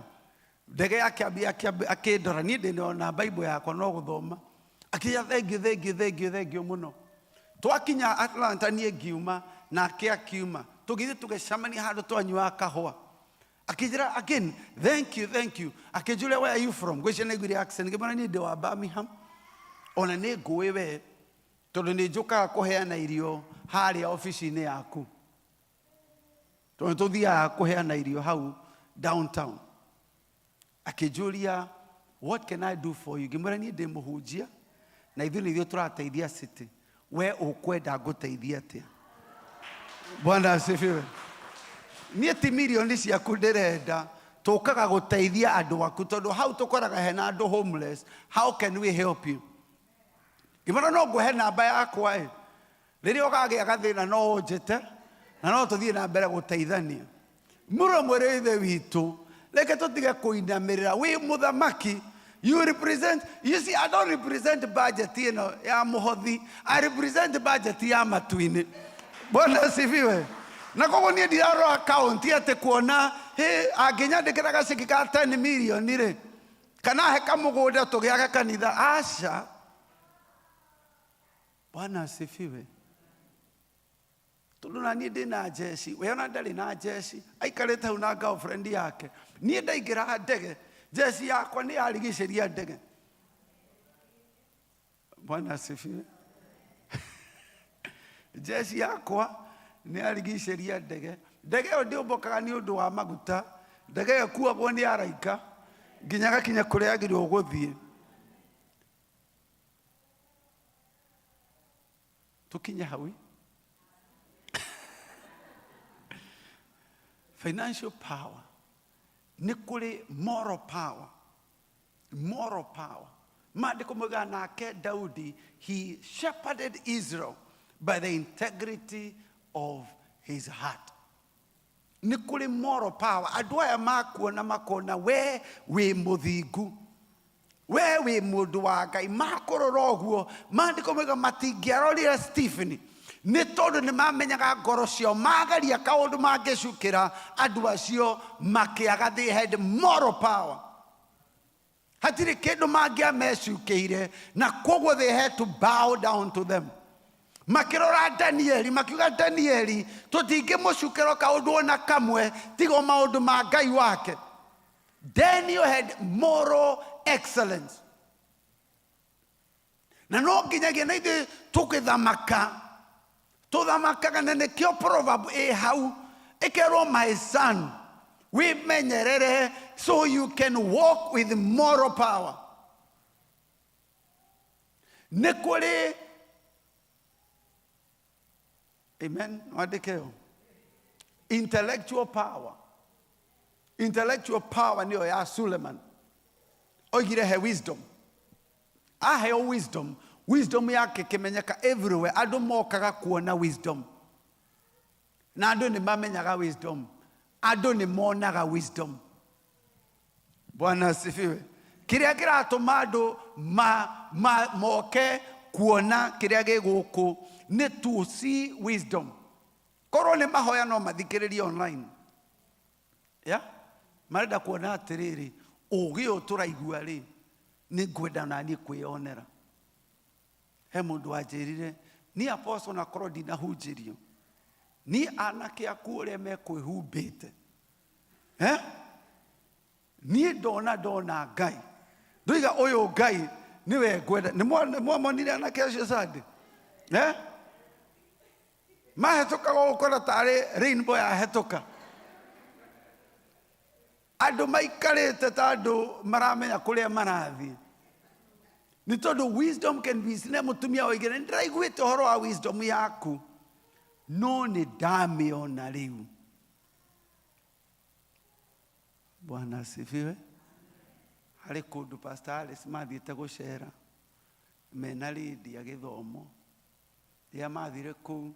S4: ndege yake ambia akĩndora. Niĩ ndĩ na Bible yakwa no gũthoma. Akĩya, "Thank you, thank you, thank you, thank you mũno." Twakinya Atlanta, niĩ ngiuma nake akiuma, tũgĩthiĩ tũgĩcemania handũ twanyuaga kahũa. Akĩnjĩra again, "Thank you, thank you." Akĩnjũria, "Where are you from?" Ngwĩciria nĩaiguire accent. Ngĩmwĩra niĩ ndĩ wa Birmingham, ona nĩ ngũĩ we tondũ nĩ njũkaga kũheana irio harĩa obici-inĩ yaku, tondũ tũthiaga kũheana irio hau downtown. Akĩnjũria, "What can I do for you?" Ngĩmwĩra niĩ ndĩ mũhunjia na ithuĩ nĩ ithuĩ tũrateithia city. We ũkwenda ngũteithie atĩa? Bwana asifiwe. Niĩ ti mirioni ciaku ndĩrenda, tũkaga gũteithia andũ aku tondũ hau tũkoraga hena andũ homeless. How can we help you? Ngĩmwĩra no ngũhe namba yakwa ĩ, rĩrĩa ũkagĩa gathĩna no ũnjĩte na no tũthiĩ na mbere gũteithania. Mũrũ mwĩrĩ ithe witũ, reke tũtige kũinamĩrĩra. Wĩ mũthamaki, you represent. You see, I don't represent budget ĩno ya mũhothi, I represent budget ya matu-inĩ. Bwana asifiwe. Na koguo niĩ ndirarora kaunti atĩ kuona hĩ angĩnyandĩkĩra gaceki ka 10 million rĩ, kana he kamũgũnda tũgĩake kanitha. Aca. Bwana asifiwe. Tondũ na niĩ ndĩ na njeci, we ona ndarĩ na njeci, aikarĩte hau na girlfriend yake. Niĩ ndaingĩra ndege, njeci yakwa nĩ yarigicĩria ndege. Bwana asifiwe. Njeci yakwa nĩ yarigicĩria ndege. Ndege ĩyo ndĩũmbũkaga nĩ ũndũ wa maguta, ndege ĩyo ĩkuagwo nĩ araika nginya gakinya kũrĩa yagĩrĩirwo gũthiĩ. Tũkinye hau. Financial power, nĩ kũrĩ moral power. Moral power, maandĩko moigaga nake Daudi, he shepherded Israel by the integrity of his heart. Nĩ kũrĩ moral power. Andũ aya makuona makona we wĩ mũthingu, we wĩ mũndũ wa Ngai, makũrora ũguo, maandĩko moiga matingĩarorire Stephen nĩ tondũ nĩ mamenyaga ngoro ciao. Magaria kaũndũ mangĩcukĩra andũ acio makĩaga. They had moral power, hatirĩ kĩndũ mangĩamecukĩire, na koguo they had to bow down to them. Makĩrora Danieli makiuga, "Danieli tũtingĩmũcukĩra kaũndũ ona kamwe tiga o maũndũ ma Ngai wake." Daniel had moral excellence. Na no nginyagia na ithuĩ tũgĩthamaka Tũthamakaga na nĩkĩo proverb ĩ hau ĩkerwo, my son, wĩmenyerere so you can walk with moral power. Nĩ kũrĩ, amen, wandĩke ĩyo intellectual power. Intellectual power nĩyo ya Suleiman. Oigire he wisdom, aheo wisdom, wisdom yake kĩmenyeka everywhere. Andũ mokaga kuona wisdom, na andũ nĩ mamenyaga wisdom, andũ nĩ monaga wisdom. Bwana asifiwe. Kĩrĩa kĩratũma andũ ma, moke kuona kĩrĩa gĩ gũkũ nĩ to see wisdom. Korwo nĩ mahoya no mathikĩrĩrie online ya marenda kuona atĩrĩrĩ, ũgĩ ũyũ tũraigua rĩ, nĩ ngwenda naniĩ kwĩyonera. He mũndũ wanjĩrire niĩ, "Apostle, na korwo ndinahunjĩrio niĩ, anake aku ũrĩa mekwĩhumbĩte, eh? Niĩ ndona Ngai, ndoiga ũyũ Ngai nĩwe ngwenda." Nĩ mwamonire anake acio Sunday, eh? Mahĩtũkaga gũkora tarĩ rainbow yahetũka. Andũ maikarĩte ta andũ maramenya kũrĩa marathiĩ, nĩ tondũ wisdom can be seen. Mũtumia oigire, "Nĩ ndĩraiguĩte ũhoro wa wisdom yaku, no nĩ ndamĩona rĩu." Bwana asifiwe. Harĩ kũndũ Pastor Alice mathiĩte gũcera mena Lydia gĩthomo. Rĩrĩa mathire kũu,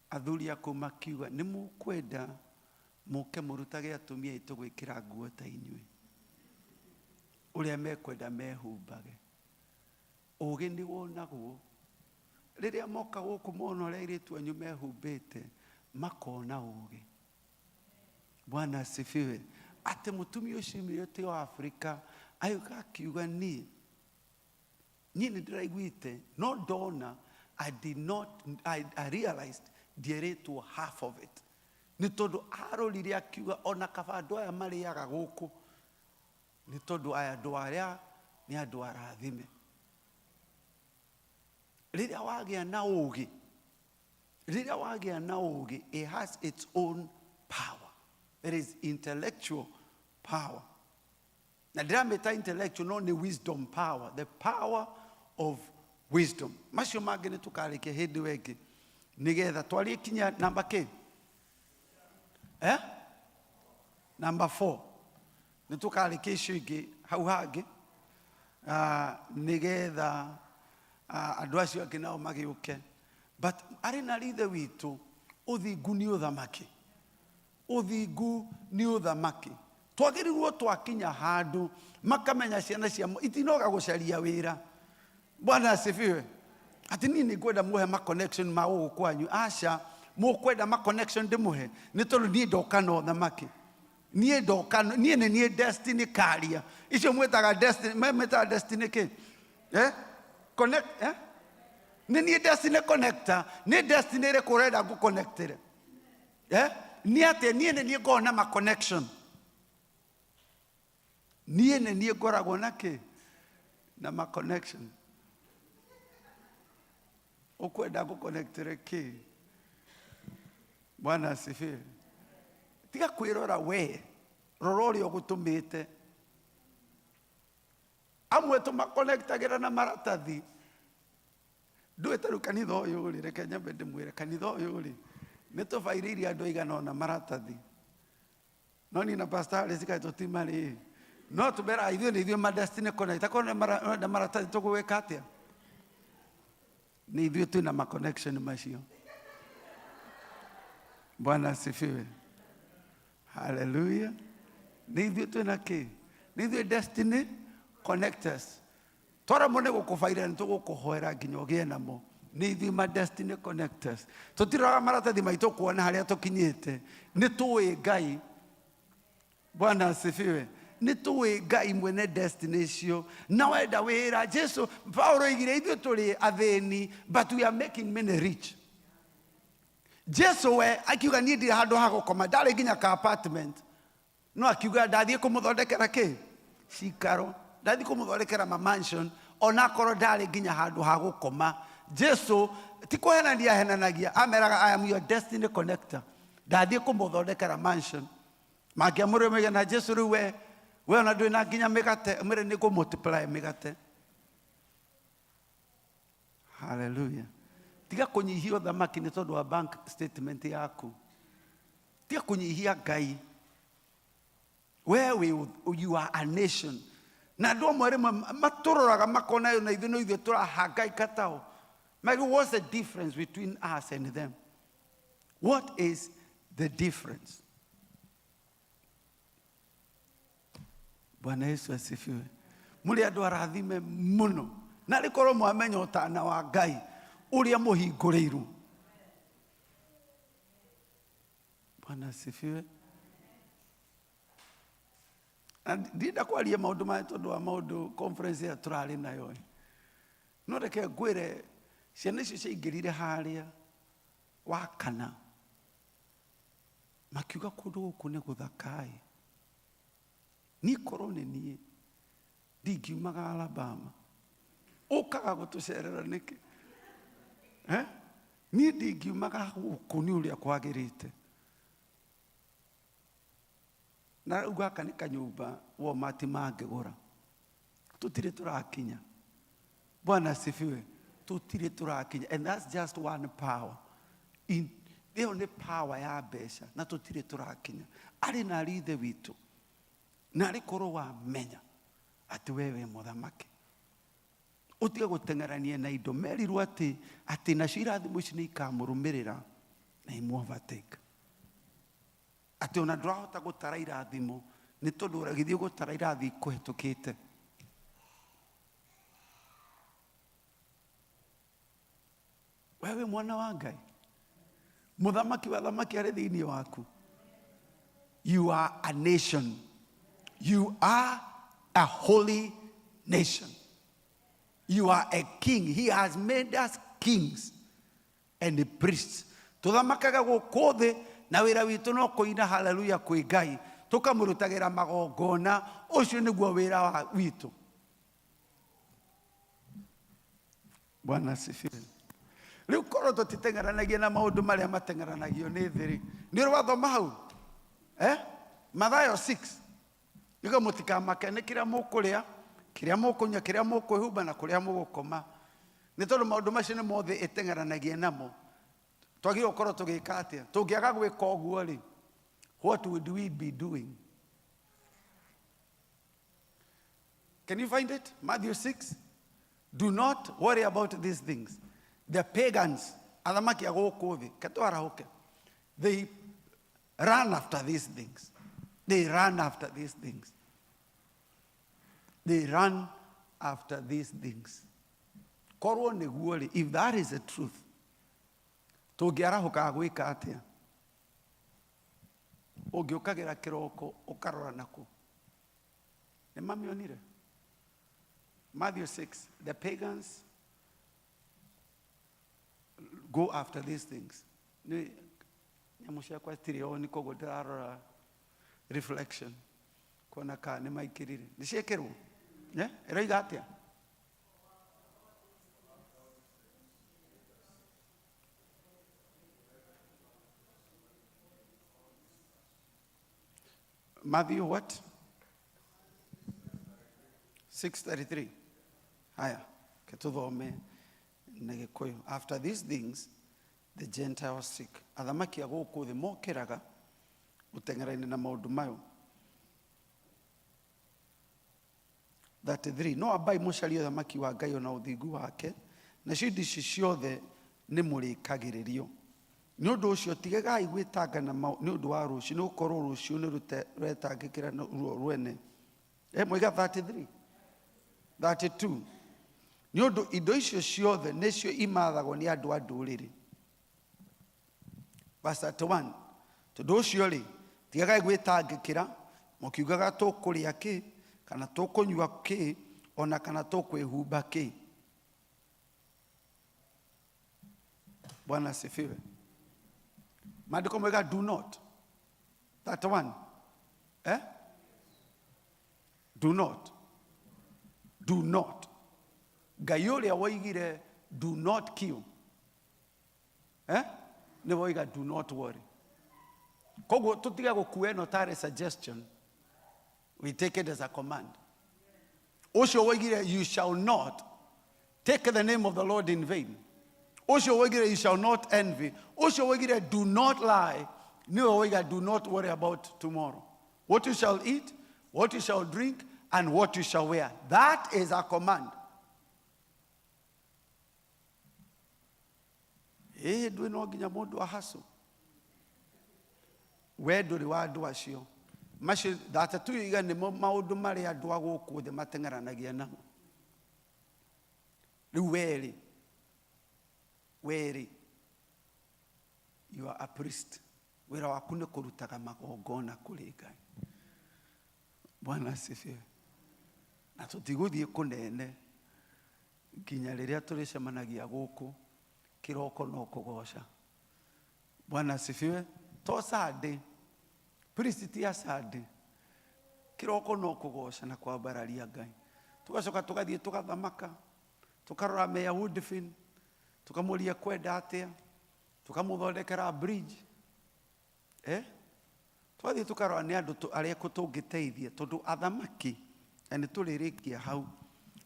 S4: athuri a kũu makiuga, "Nĩ mũkwenda mũke mũrutage atumia aitũ gwĩkĩra nguo ta inyuĩ, ũrĩa mekwenda mehumbage." Ũgĩ nĩ wonagwo rĩrĩa moka gũkũ, mona ũrĩa airĩtu anyu mehumbĩte, makona ũgĩ. Bwana asifiwe. Atĩ mũtumia ũcio umĩte o Afrika agĩũka akiuga, Niĩ nĩ ndĩraiguĩte, no ndona, I did not, I realized ndierĩtwo half of it." Nĩ tondũ arorire akiuga, "Ona kaba andũ aya marĩaga gũkũ, nĩ tondũ aya andũ arĩa nĩ andũ arathime." Rĩrĩa wagĩa na ũgĩ, rĩrĩa wagĩa na ũgĩ, it has its own power. There is intellectual power, na ndĩramĩta intellectual, no nĩ wisdom power, the power of wisdom. Macio mangĩ nĩ tũkarĩkia hĩndĩ ĩyo ĩngĩ, nĩgetha twarie kinya namba kĩ, eh? Namba 4. Nĩ tũkarĩkia icio ingĩ hau hangĩ, nĩgetha andũ acio angĩ nao magĩũke. But arĩ na rithe witũ, ũthingu nĩ ũthamaki, ũthingu nĩ ũthamaki. Twagĩrĩirwo twakinya handũ makamenya ciana cia itinoga gũcaria wĩra. Bwana asifiwe. Ati niĩ nĩ ngwenda muhe ma connection ma gũkũ kwanyu? Aca, mũkwenda ma connection ndĩmũhe, nĩ tondũ niĩ ndoka na ũthamaki. Niĩ ndoka, niĩ nĩ niĩ destiny carrier. Icio mwĩtaga destiny, mwĩtaga destiny kĩ, eh? Connect, eh? Nĩ niĩ destiny connector. Nĩ destiny ĩrĩkũ ũrenda ngũconnectĩre, eh? Nĩ atĩa? Niĩ nĩ niĩ ngoragwo na ma connection. Niĩ nĩ niĩ ngoragwo na kĩ, na ma connection. Ũkwenda ngũconnectĩre kĩ? Bwana asifiwe. Tiga kwĩrora we, rora ũrĩa ũgũtũmĩte. Amwe tũmakonektagĩra na maratathi. Ndũĩ ta rĩu kanitha ũyũ rĩ, reke nyambe ndĩmwĩre, kanitha ũyũ rĩ, nĩ tũbairĩirie andũ aigana ũna maratathi, no niĩ na Pastor Harris kaĩ tũtimarĩ, no tũmeraga ithuĩ nĩ ithuĩ ma destiny connect. Akorwo nĩ ũrenda maratathi, tũgwĩka atĩa? Nĩ ithuĩ twĩna ma connection macio. Bwana asifiwe. Haleluya. Nĩ ithuĩ twĩna kĩ, nĩ ithuĩ destiny connectors. Twaremwo nĩ gũkũbaira, nĩ tũgũkũhoera nginya ũgĩe namo. Nĩ ithuĩ ma destiny connectors. Tũtiroraga maratathi maitũ kuona harĩa tũkinyĩte. Nĩ tũĩ Ngai. Bwana asifiwe. Nĩ tũĩ Ngai mwene destiny icio. Na wenda wĩra, Jesu Paulo oigire, ithuĩ tũrĩ athĩni, but we are making many rich. Jesu we akiuga, "Niĩ ndirĩ handũ ha gũkoma." Ndarĩ nginya ka apartment, no akiuga, "Ndathiĩ kũmũthondekera kĩ cikaro, ndathiĩ kũmũthondekera ma mansion." Onakorwo ndarĩ nginya handũ ha gũkoma, Jesu Ti kũhenania ahenanagia, ameraga, "I am your destiny connector." Ndathiĩ kũmũthondekera mansion. Mangĩamũrĩre moige na Jesu rĩu we ona ndũrĩ na nginya mĩgate, mwĩre nĩ ngũ multiply mĩgate. Haleluya. Tiga kũnyihia ũthamaki nĩ tondũ wa bank statement yaku. Tiga kũnyihia Ngai. We wĩ, you are a nation. Na andũ amwe rĩmwe matũroraga makona na ithuĩ no ithuĩ tũrahangaika tao. Magi, what's the difference between us and them? What is the difference? Bwana Yesu asifiwe. Mũrĩ andũ arathime mũno. Na rĩkorwo mwamenya ũtana wa Ngai ũrĩa mũhingũrĩirwo. Bwana asifiwe. Na ndinda kwaria maũndũ maya tondũ wa maũndũ conference ĩrĩa tũrarĩ nayo. No reke ngwĩre, ciana icio ciaingĩrire harĩa wa kana makiuga kũndũ gũkũ nĩ gũthaka-ĩ. Niĩ korwo nĩ niĩ ndingiumaga Alabama. Ũkaga gũtũcerera nĩkĩ? Eh? Niĩ ndingiumaga gũkũ nĩ ũrĩa kwagĩrĩte. Na rĩu gaka nĩ kanyũmba Walmart mangĩgũra. Tũtirĩ tũrakinya. Bwana asifiwe. Tũtirĩ tũrakinya. And that's just one power. In, ĩyo nĩ power ya mbeca na tũtirĩ tũrakinya. Arĩ na arĩ ithe witũ. Na arĩ korwo wamenya atĩ we wĩ mũthamaki. Ũtige gũteng'erania na indo. Merirwo atĩ nacio irathimo ici nĩ ikamũrũmĩrĩra na imũ overtake. Atĩ ona ndũrahota gũtara irathimo nĩ tondũ ũragĩthiĩ gũtara irathi ikũhĩtũkĩte. We wĩ mwana wa Ngai. Mũthamaki wa thamaki arĩ thĩinĩ waku. You are a nation. You are a holy nation. You are a king. He has made us kings and priests. Tuthamakaga gũkũ thĩ na wĩra witũ no kũina haleluya kwĩ Ngai, tũkamũrutagĩra magongona. Ũcio nĩguo wĩra wa witũ. Bwana asifiwe. Rĩu korwo tũtiteng'eranagia na maũndũ marĩa mateng'eranagio nĩ thĩ rĩ, nĩ ũrĩ wathoma hau, eh? Mathayo 6 nĩguo mũtikamake nĩ kĩrĩa mũkũrĩa, kĩrĩa mũkũnyua, kĩrĩa mũkwĩhumba na kũrĩa mũgũkoma, nĩ tondũ maũndũ macio nĩ mothe ĩteng'eranagia namo. Twagĩrĩirwo gũkorwo tũgĩka atĩa? Tũngĩaga gwĩka ũguo rĩ, what would we be doing? Can you find it? Matthew 6. Do not worry about these things. The pagans, athamaki a gũkũ thĩ, ketwarahũke, they run after these things. They run after these things. They run after these things. Korwo nĩguo rĩ, if that is the truth, tũngĩarahũkaga gwĩka atĩa? Ũngĩũkagĩra kĩroko ũkarora nakũ? Nĩ mamĩonire? Matthew 6, the pagans go after these things. Nĩ nyamũ ciakwa citirĩ on, koguo ndĩrarora reflection kuona kana nĩ maingĩrire. Nĩ ciĩkĩrwo? Eh? Ĩroiga atĩa? Matthew what? 6:33. Haya, ketuthome na Gĩkũyũ. After these things the Gentiles seek. Athamaki a gũkũ thĩ mokĩraga gũteng'era-inĩ na maũndũ mayo. 33. No ambai mũcarie ũthamaki wa Ngai ona ũthingu wake, nacio indo ici ciothe nĩ mũrĩkagĩrĩrio. Nĩ ũndũ ũcio tigagai gwĩtanga na nĩ ũndũ wa rũciũ, nĩ gũkorwo rũciũ nĩ rũretangĩkĩra ruo rwene. Mwaiga 33? 32. Nĩ ũndũ indo icio ciothe nĩcio imathagwo nĩ andũ a ndũrĩrĩ. Verse 31. Tondũ ũcio rĩ, tigagai gwĩtangĩkĩra mũkiugaga tũkũrĩa kĩ, kana tũkũnyua kĩ, ona kana tũkwĩhumba kĩ. Bwana asifiwe. Maandĩko moiga do not. 31. Eh? Do not. Do not. Ngai ũrĩa woigire do not kill. Eh? Nĩ woiga do not worry. Koguo tũtige gũkua ĩno tarĩ suggestion. We take it as a command. Ũcio woigire you shall not take the name of the Lord in vain. Ũcio woigire you shall not envy. Ũcio woigire do not lie. Nĩwe woiga do not worry about tomorrow. What you shall eat, what you shall drink, and what you shall wear. That is a command. Ĩĩ ndwĩ no nginya mũndũ ahacũ. We ndũrĩ wa andũ acio. Macio 32 iga nĩmo maũndũ marĩa andũ a gũkũ thĩ mateng'eranagia namo. Rĩu werĩ, werĩ, you are a priest. Wĩra waku nĩ kũrutaga magongona kũrĩ Ngai. Bwana asifiwe. Na tũtigũthiĩ kũnene nginya rĩrĩa tũrĩcemanagia gũkũ kĩroko no kũgoca. Bwana asifiwe. To Sunday. Priest ti a Sunday. Kĩroko no kũgoca na kwambararia Ngai. Tũgacoka tũgathiĩ tũgathamaka, tũkarora Mayor Woodfin, tũkamũria kwenda atĩa, tũkamũthondekera bridge. Eh? Twathiĩ tũkarora nĩ andũ arĩa kũ tũngĩteithia tondũ athamaki na nĩ tũrĩrĩkia hau.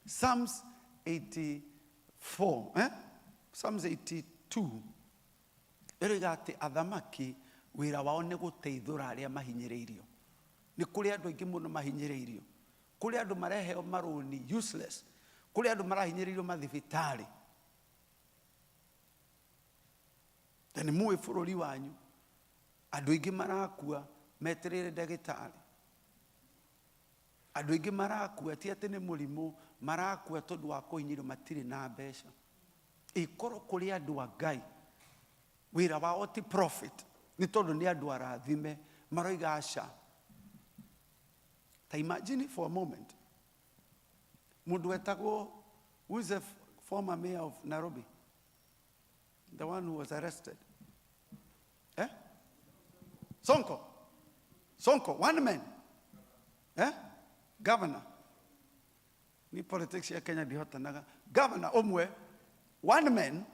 S4: Psalms 84, eh? Psalms 82 ĩroiga atĩ athamaki wĩra wao nĩ gũteithũra arĩa mahinyĩrĩirio. Nĩ kũrĩ andũ aingĩ mũno mahinyĩrĩirio. Kũrĩ andũ mareheo marũni useless. Kũrĩ andũ marahinyĩrĩirio mathibitarĩ. Na nĩ mũĩ bũrũri wanyu andũ aingĩ marakua metereire ndagĩtarĩ. Andũ aingĩ marakua ti atĩ nĩ mũrimũ, marakua tondũ wa kũhinyĩrĩrio matirĩ na mbeca. Ĩkorwo kũrĩ andũ a Ngai wĩra wao ti profit, nĩ tondũ nĩ andũ arathime maroiga aca. Ta imagine for a moment mũndũ wetagwo, who is the former mayor of Nairobi, the one who was arrested, eh? Sonko. Sonko, one man, eh? Governor. Ni politics ya Kenya ndihotanaga. Governor ũmwe, one man,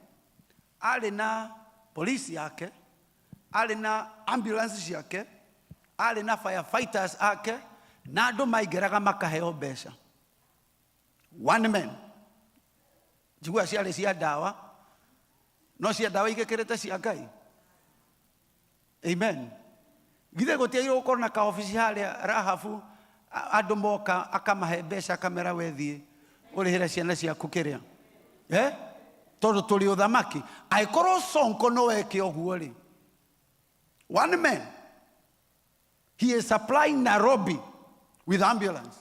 S4: arĩ na polisi yake, arĩ na ambulance ciake, arĩ na firefighters ake, na andũ maingĩraga makaheo mbeca. One man. Njiguaga ciarĩ cia ndawa, no cia ndawa igĩkĩrĩte cia Ngai. Amen. Githĩ gũtiagĩrĩirwo gũkorwo na kaobici harĩa Rahabu, andũ moka akamahe mbeca akamera we thiĩ ũrĩhĩre ciana ciaku kĩrĩa. Eh? Tondũ tũrĩ ũthamaki. Angĩkorwo Sonko no eke ũguo rĩ, one man, he is supplying Nairobi with ambulance.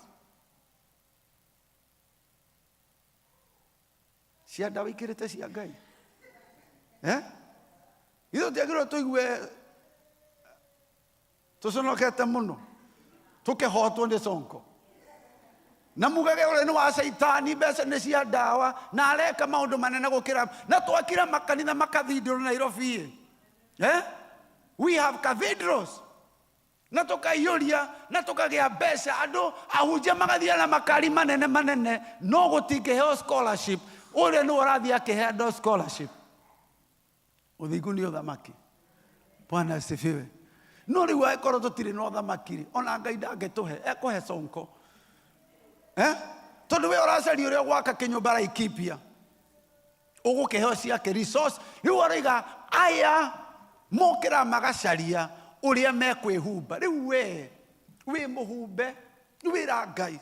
S4: Cia ndawa ikĩrĩte cia Ngai. Eh? Ithuĩ tũtiagĩrĩirwo tũigue tũconokete mũno tũkĩhotwo nĩ Sonko. Na mugage ũrĩa nĩ wa caitani, mbeca nĩ cia ndawa na areka maũndũ manene gũkĩra na twakira makanitha makathindũrwo Nairobi. Eh? We have cathedrals. Na tũkaiyũria na tũkagĩa mbeca, andũ ahunjia magathiĩ na makari manene manene, no gũtingĩheo scholarship. Ũrĩa nĩwe ũrathiĩ akĩhe andũ scholarship. Ũthingu nĩ ũthamaki. Bwana asifiwe. No rĩu angĩkorwo tũtirĩ na ũthamaki rĩ, ona Ngai ndangĩtũhe, ekũhe Sonko. Eh? Tondũ we ũracaria ũrĩa ũgwaka kĩnyũmba Laikipia, ũgũkĩheo ciake resource. Rĩu aroiga aya mokĩra magacaria ũrĩa mekwĩhumba. Rĩu we wĩ mũhumbe, wĩra Ngai.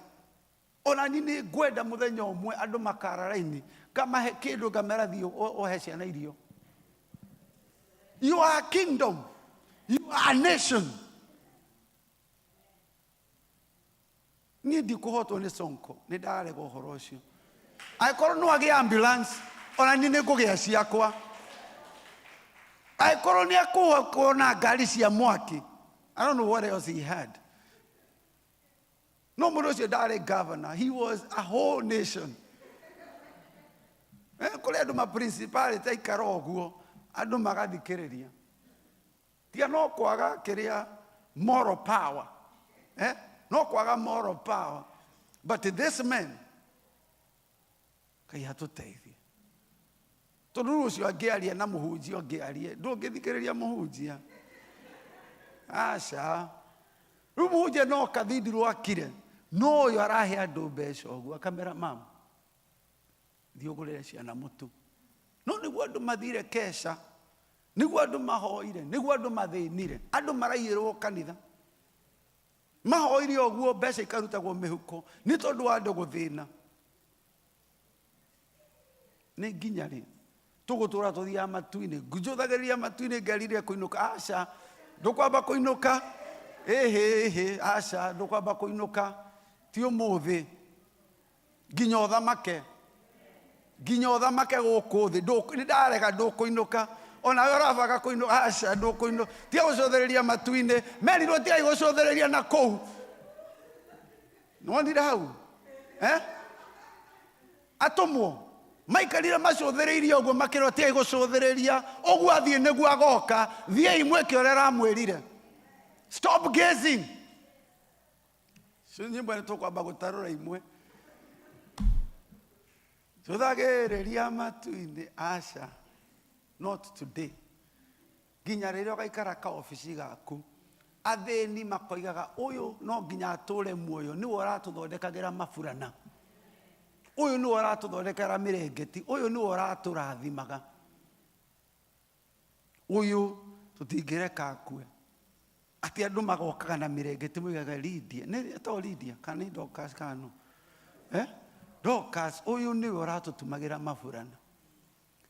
S4: Ona ni nĩ ngwenda mũthenya ũmwe andũ makara raini, ngamahe kĩndũ ngamera thiĩ ũhe ciana irio. You are a kingdom. You are a nation. Niĩ ndikũhotwo nĩ Sonko, nĩ ndarega ũhoro ũcio. Angĩkorwo no agĩe ambulance, ona niĩ nĩ ngũgĩa ciakwa. Angĩkorwo nĩ ekũhotwo na ngari cia mwaki, I don't know what else he had. No mũndũ ũcio ndarĩ governor, he was a whole nation. Kũrĩ andũ ma principality aikara ũguo, andũ magathikĩrĩria. Tiga no kwaga kĩrĩa moral power. No kwaga moral power. But this man, Ngai atũteithie. Tondũ rĩu ũcio angĩaria na mũhunjia ũngĩarie, ndũngĩthikĩrĩria mũhunjia. Aca. Rĩu mũhunjia no kathindiro akire, no ũyũ arahe andũ mbeca ũguo, akamera mam, thiĩ ũgũrĩre ciana mũtu. No nĩguo andũ mathire keca, nĩguo andũ mahoire, nĩguo andũ mathĩnire, andũ maraiyĩrwo kanitha. Mahoire ũguo mbeca ikarutagwo mĩhuko nĩ tondũ wa andũ gũthĩna. Nĩ nginya rĩ tũgũtũra tũthiaga matu-inĩ? Njũthagĩrĩria matu-inĩ ngerire kũinũka. Aca, ndũkwamba kũinũka. Ĩhĩ ĩhĩ, aca, ndũkwamba kũinũka. Ti ũmũthĩ. Nginya ũthamake. Nginya ũthamake gũkũ thĩ. Nĩ ndarega ndũkũinũka. Onawe ũrabanga kũinũka. Aca, ndũkũinũka. Tiga gũcũthĩrĩria matu-inĩ. Merirwo tigai gũcũthĩrĩria na kũu. Nĩwonire hau? Eh? Atũmwo maikarire macũthĩrĩirie ũguo makĩrwo tigai gũcũthĩrĩria ũguo athiĩ nĩguo agoka. Thiĩi mwĩke ũrĩa aramwĩrire. Stop gazing. Cio nyĩmbo nĩ tũkwamba gũtarũra imwe. Cũthagĩrĩria matu-inĩ. Aca, not today. Nginya rĩrĩa ũgaikara kaobici gaku, athĩni makoigaga ũyũ no nginya atũre muoyo, nĩwe ũratũthondekagĩra maburana, ũyũ nĩwe ũratũthondekera mĩrengeti, ũyũ nĩwe ũratũrathimaga, ũyũ tũtingĩreka akue. Atĩ andũ magokaga na mĩrengeti moigaga Lydia, nĩ to Lydia kana nĩ Dorcas kana nũ? Eh? Dorcas, ũyũ nĩwe ũratũtumagĩra maburana.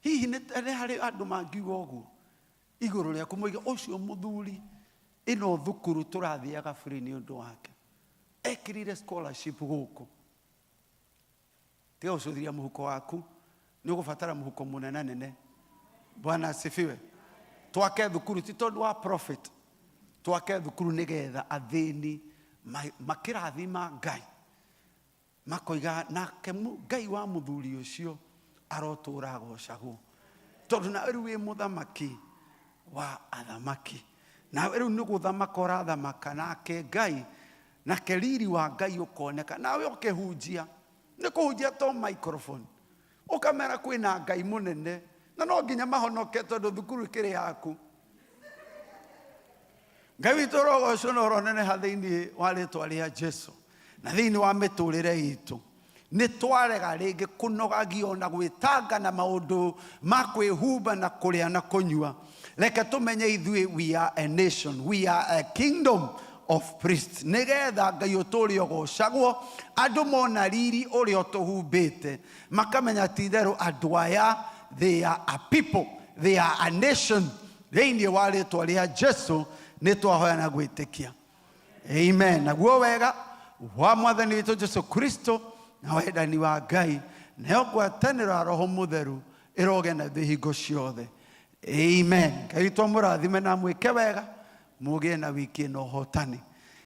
S4: Hihi nĩ harĩ andũ mangiuga ũguo igũrũ rĩaku moige ũcio mũthuri ĩno thukuru tũrathiaga free nĩ ũndũ wake. Ekĩrire scholarship gũkũ. Tiga gũcũthĩrĩria mũhuko waku, nĩ ũgũbatara mũhuko mũnene nene. Bwana asifiwe. Twake thukuru ti tondũ wa profit, twake thukuru nĩgetha athĩni makĩrathima Ngai. Makoiga nake Ngai wa mũthuri ũcio arotũra agocagwo, tondũ nawe rĩu wĩ mũthamaki wa athamaki, nawe rĩu nĩ gũthamaka ũrathamaka nake Ngai, nake riri wa Ngai ũkoneka, nawe ũkĩhunjia nĩ kũhunjia to microphone, ũkamera kwĩna Ngai mũnene na no nginya mahonoke tondũ thukuru ĩkĩrĩ yaku. Ngai witũ ũrogocwo na ũroneneha thĩinĩ wa rĩtwa rĩa Jesu na thĩinĩ wa mĩtũrĩre itũ. Nĩ twarega rĩngĩ kũnogagio na gwĩtanga na maũndũ ma kwĩhumba na kũrĩa na kũnyua. Reke tũmenye ithuĩ we are a nation, we are a kingdom of priests. Nĩgetha Ngai ũtũũre ũgocagwo, andũ mona riri ũrĩa ũtũhumbĩte, makamenya ti itherũ andũ aya, they are a people, they are a nation. Thĩinĩ wa rĩtwa rĩa Jesu nĩ twahoya na gwĩtĩkia. Amen. Naguo wega wa Mwathani witũ Jesu Kristo na wendani wa Ngai nayo ngwatanĩro ya Roho Mũtheru ĩroge na ithuĩ hingo ciothe. Amen. Ngai witũ amũrathime na amwĩke wega, mũgĩe na wiki ĩno ũhotani.